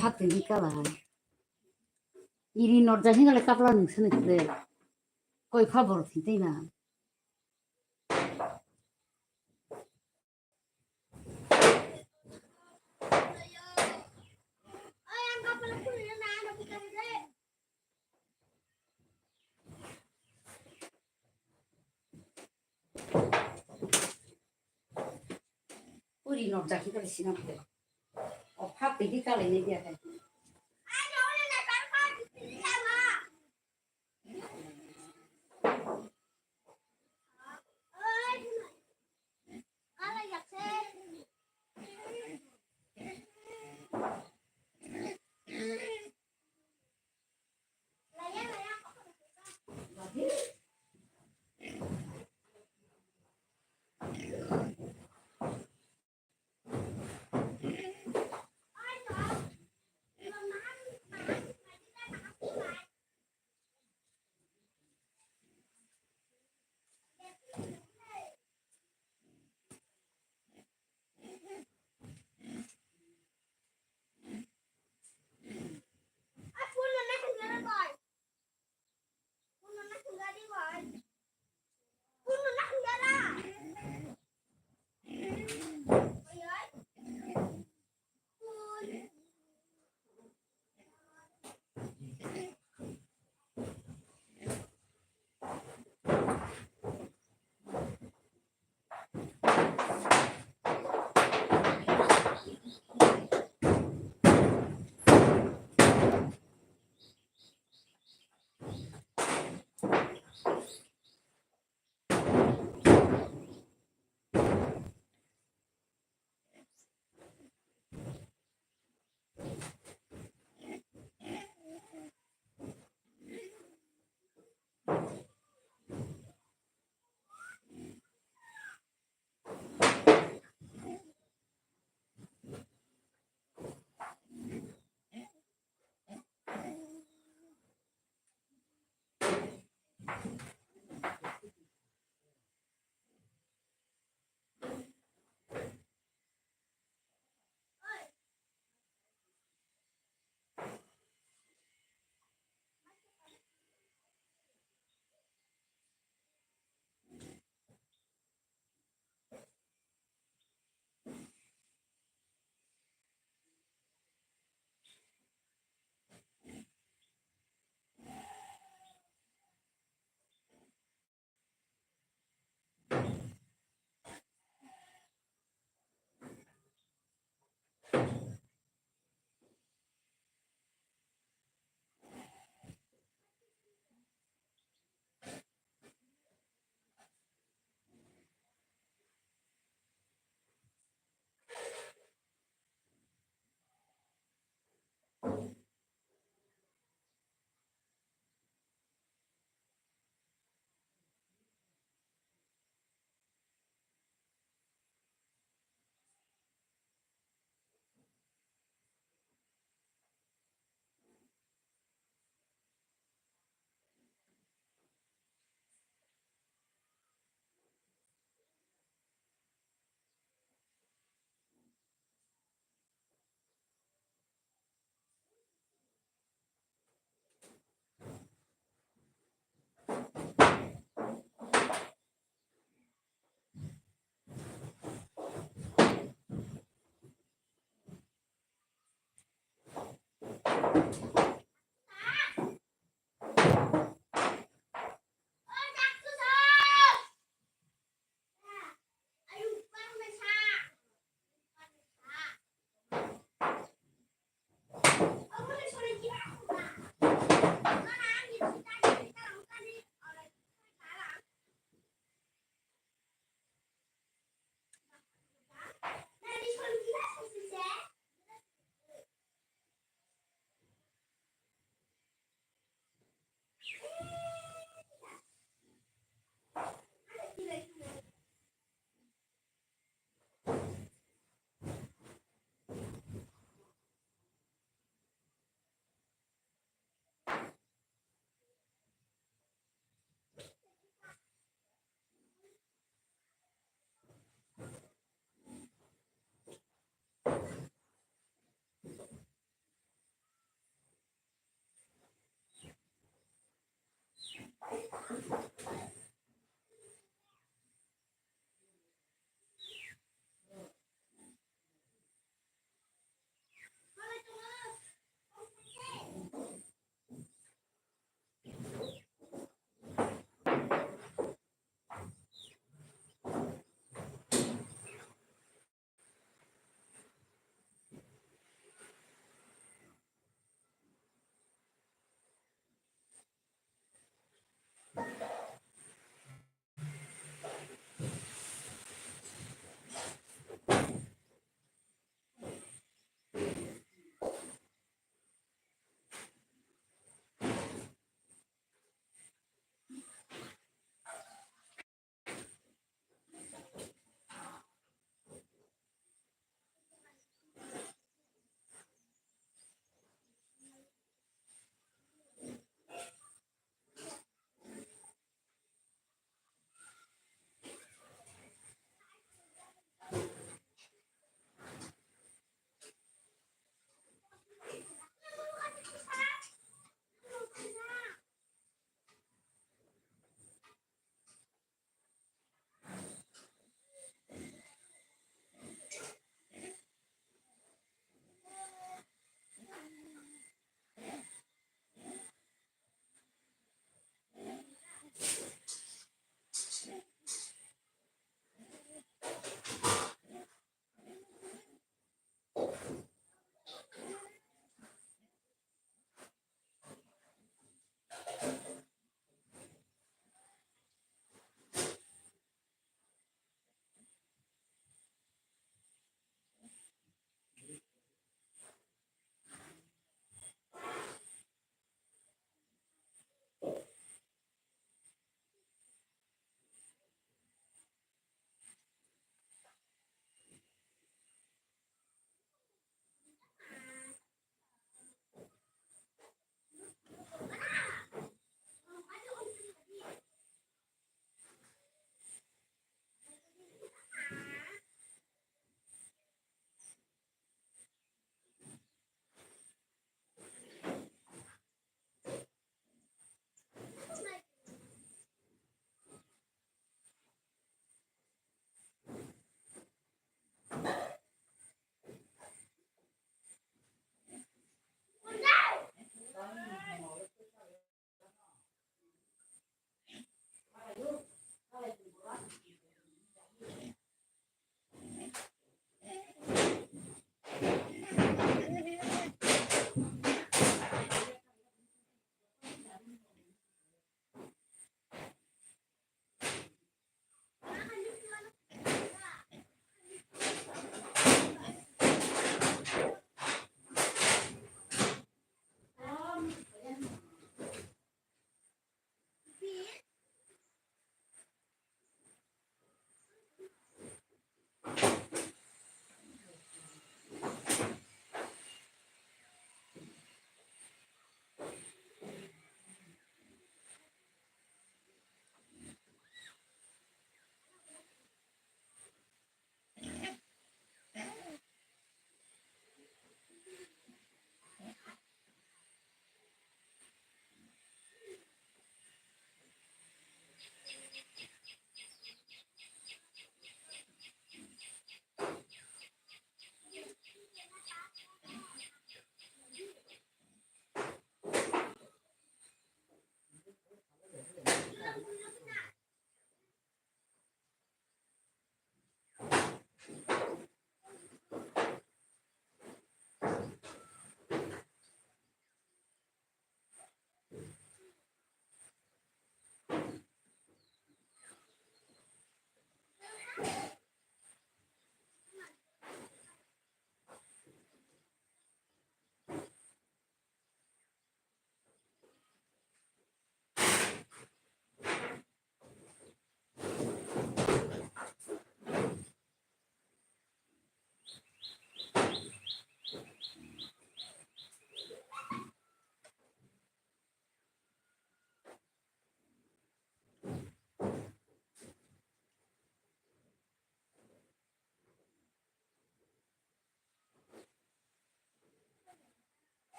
Thak tini kala. Iri norja hingal kapla nungsini kede. Koi pha bor thinte na. Uri nok jaki kali sinam de. O phak tigi kali ni dia kai.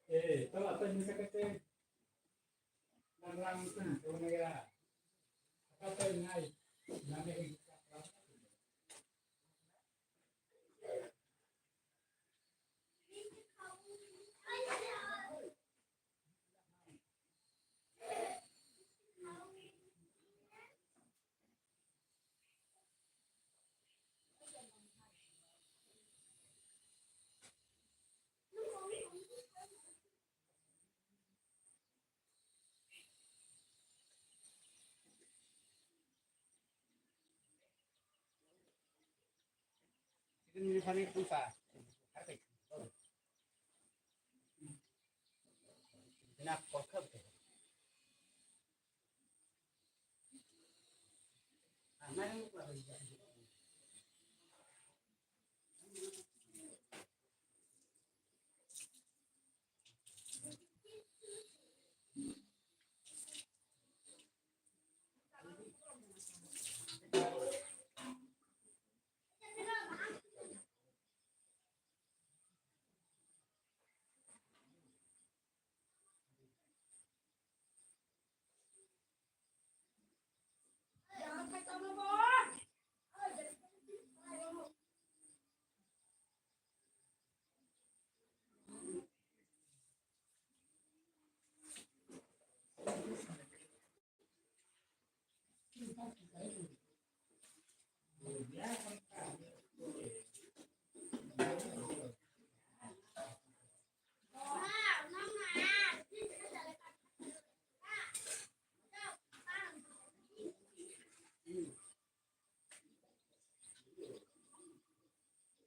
Eh, tala tanya sa kate.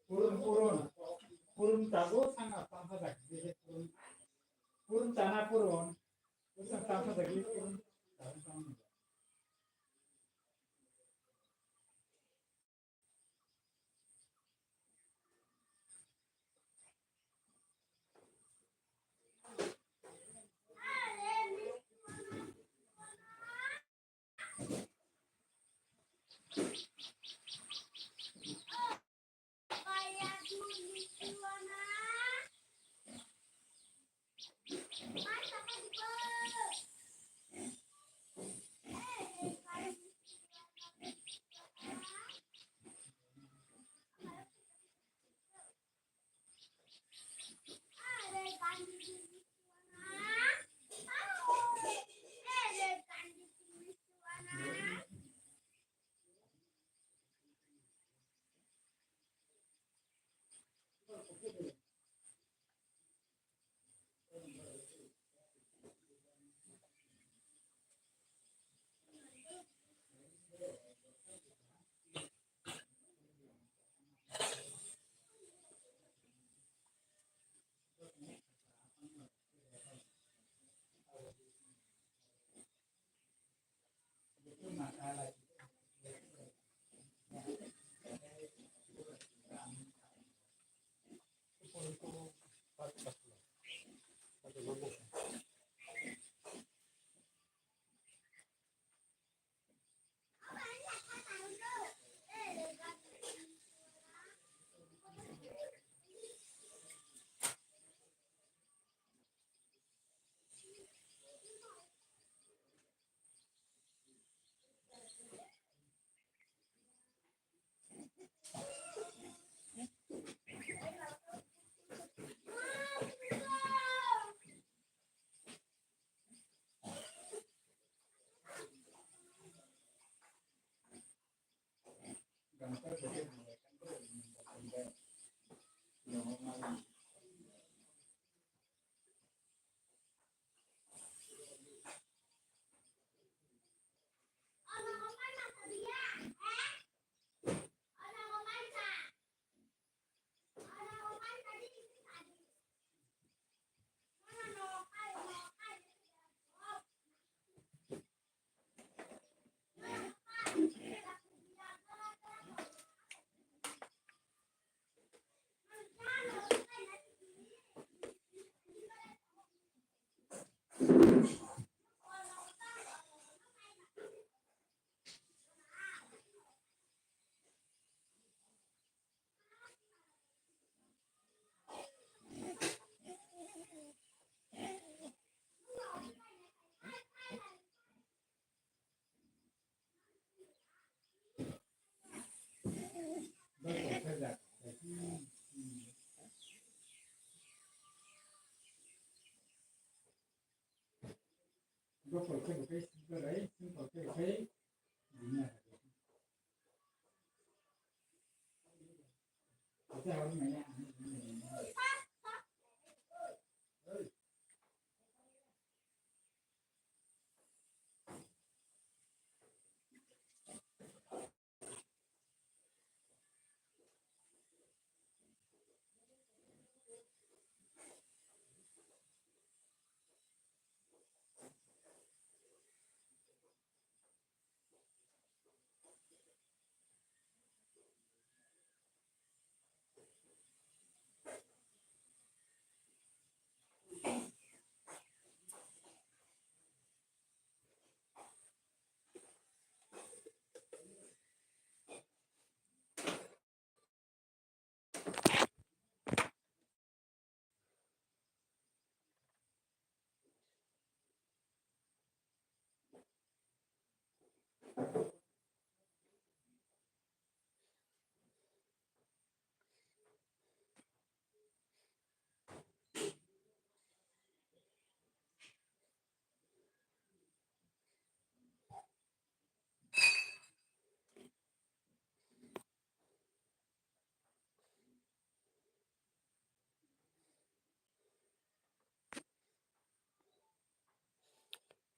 Purun, purun. Purun tago sana tamsa jagi. Purun. Purun chana purun. Usa tamsa jagi purun.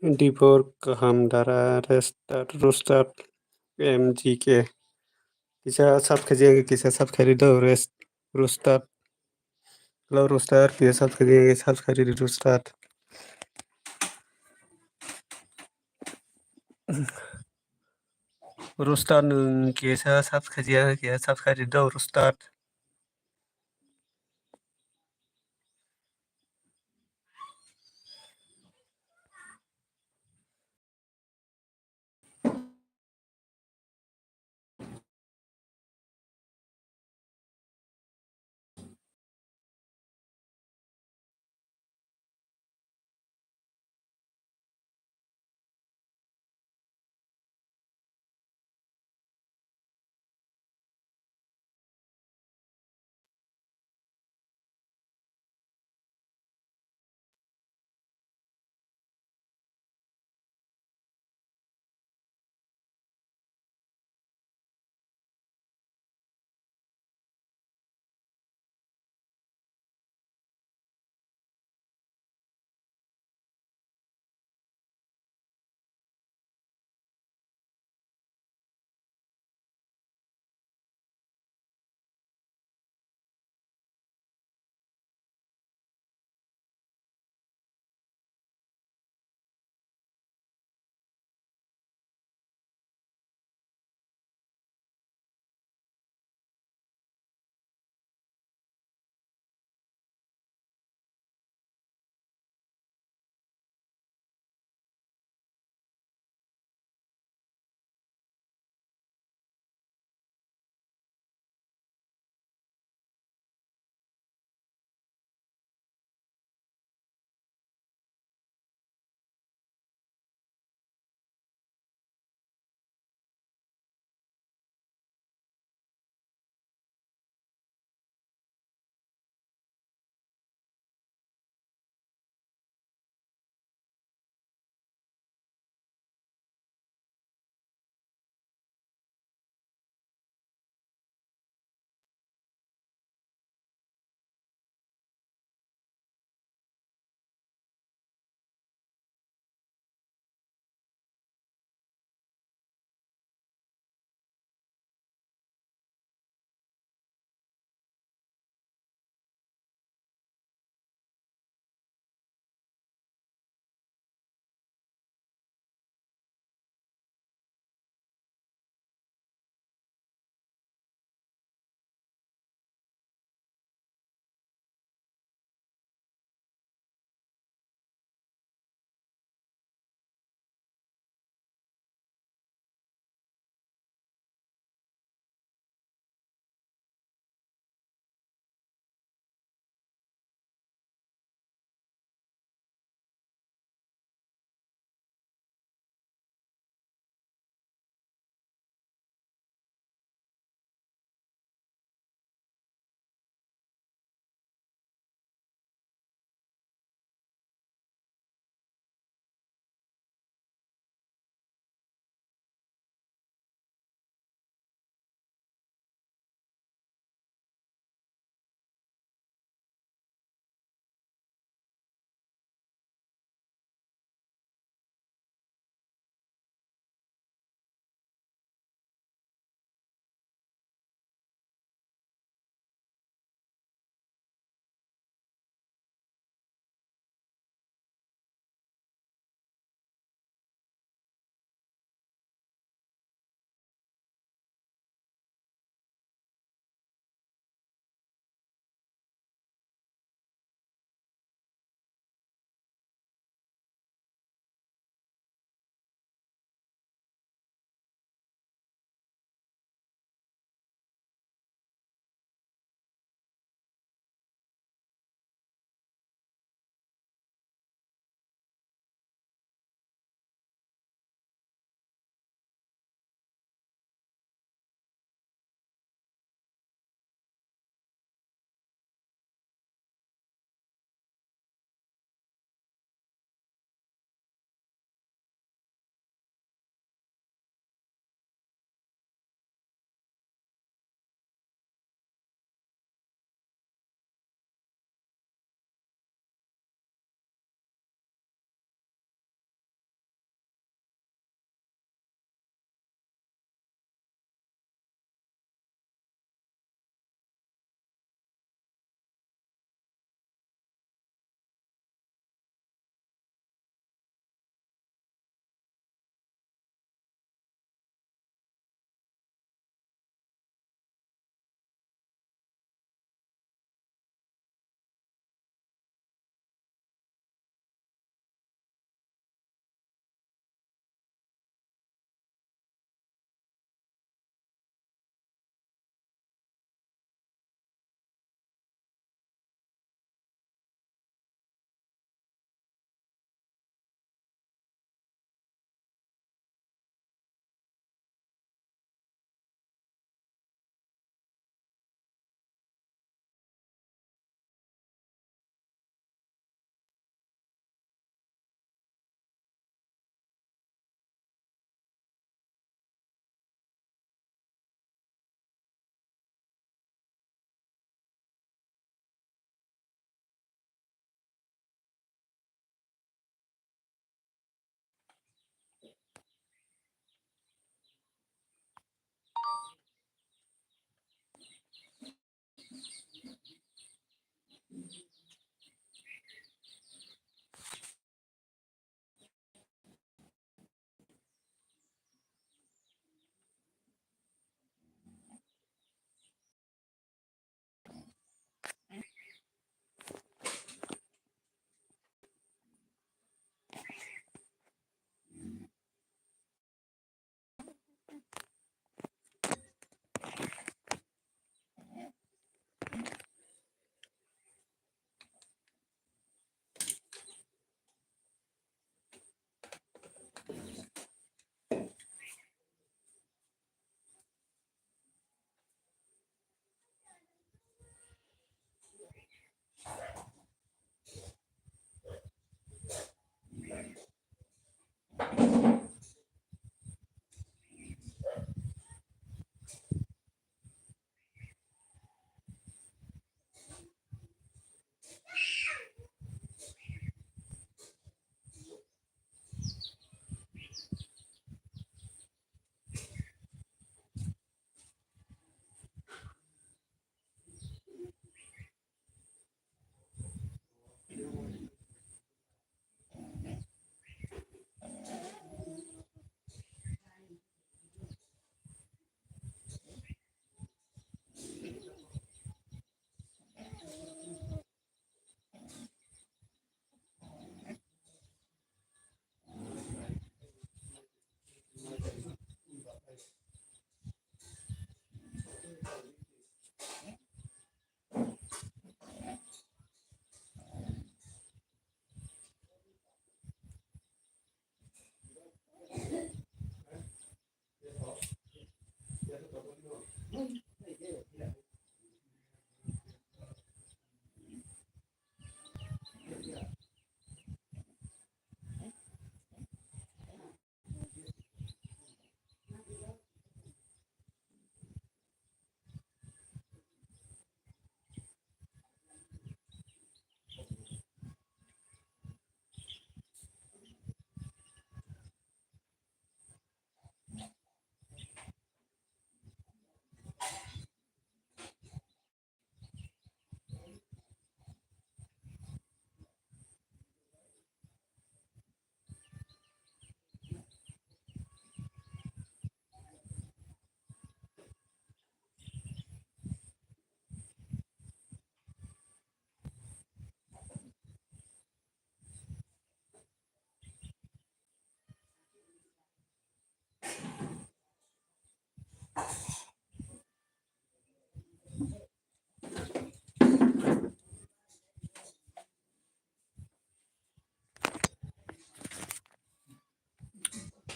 D four kaham dara restart restart M G K. Kisa subscribe kisa subscribe do rest restart. Hello restart kisa subscribe subscribe restart. Restart nung kisa subscribe kisa subscribe do restart.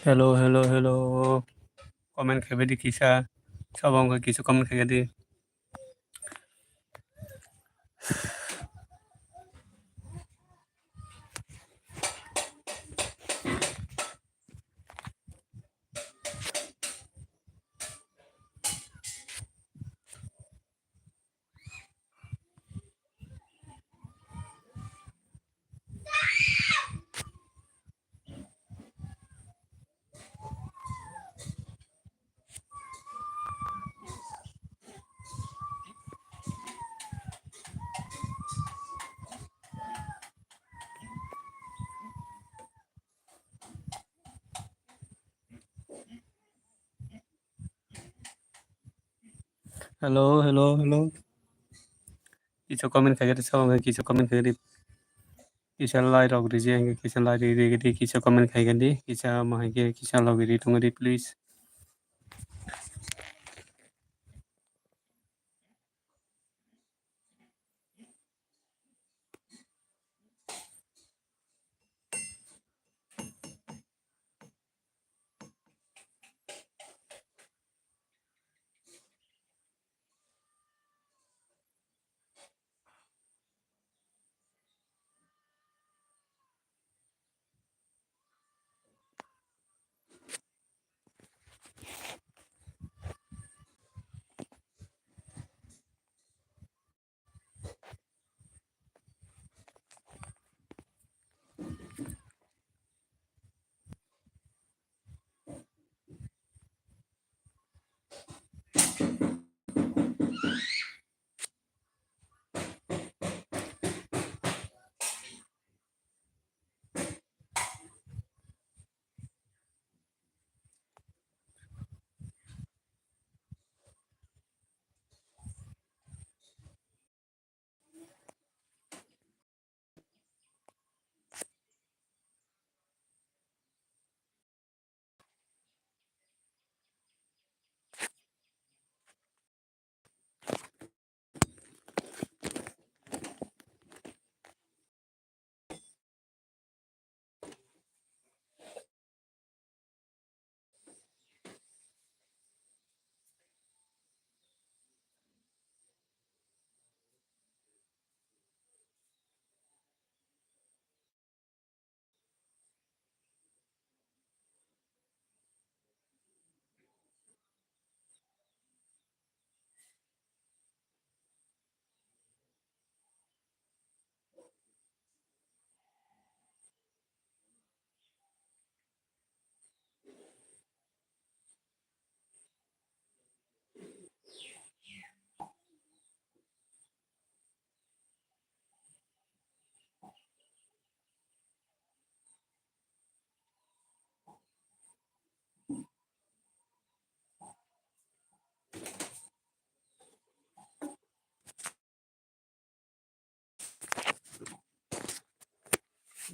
Hello, hello, hello. Comment khaibadi kisa. Sabo wngkha kisa comment khaibadi. Hello, hello, hello. Kisa comment khaigadi, sabo kisa comment khaigadi. Kisa like rok riji, kisa like riji, kisa comment khaigadi, kisa mahai kisa logi ri tongdi, please.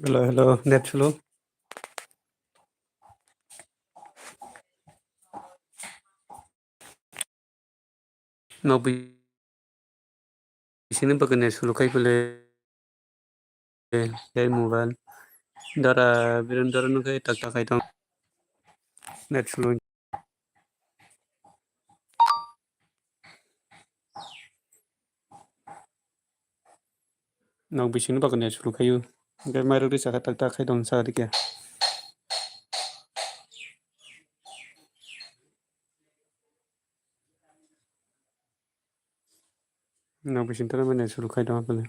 Hello, hello, net slow. Nok bisingni bagwi net slow khai pele. Tei mobile dara, biron dara nukhe tak tak khai tong. Net slow. Nok bisingni bagwi net slow khaio. Hwnkhe mairok risa khe tak tak khai tong, sa dikhe. Nok bising tara manya suru khai tong phano.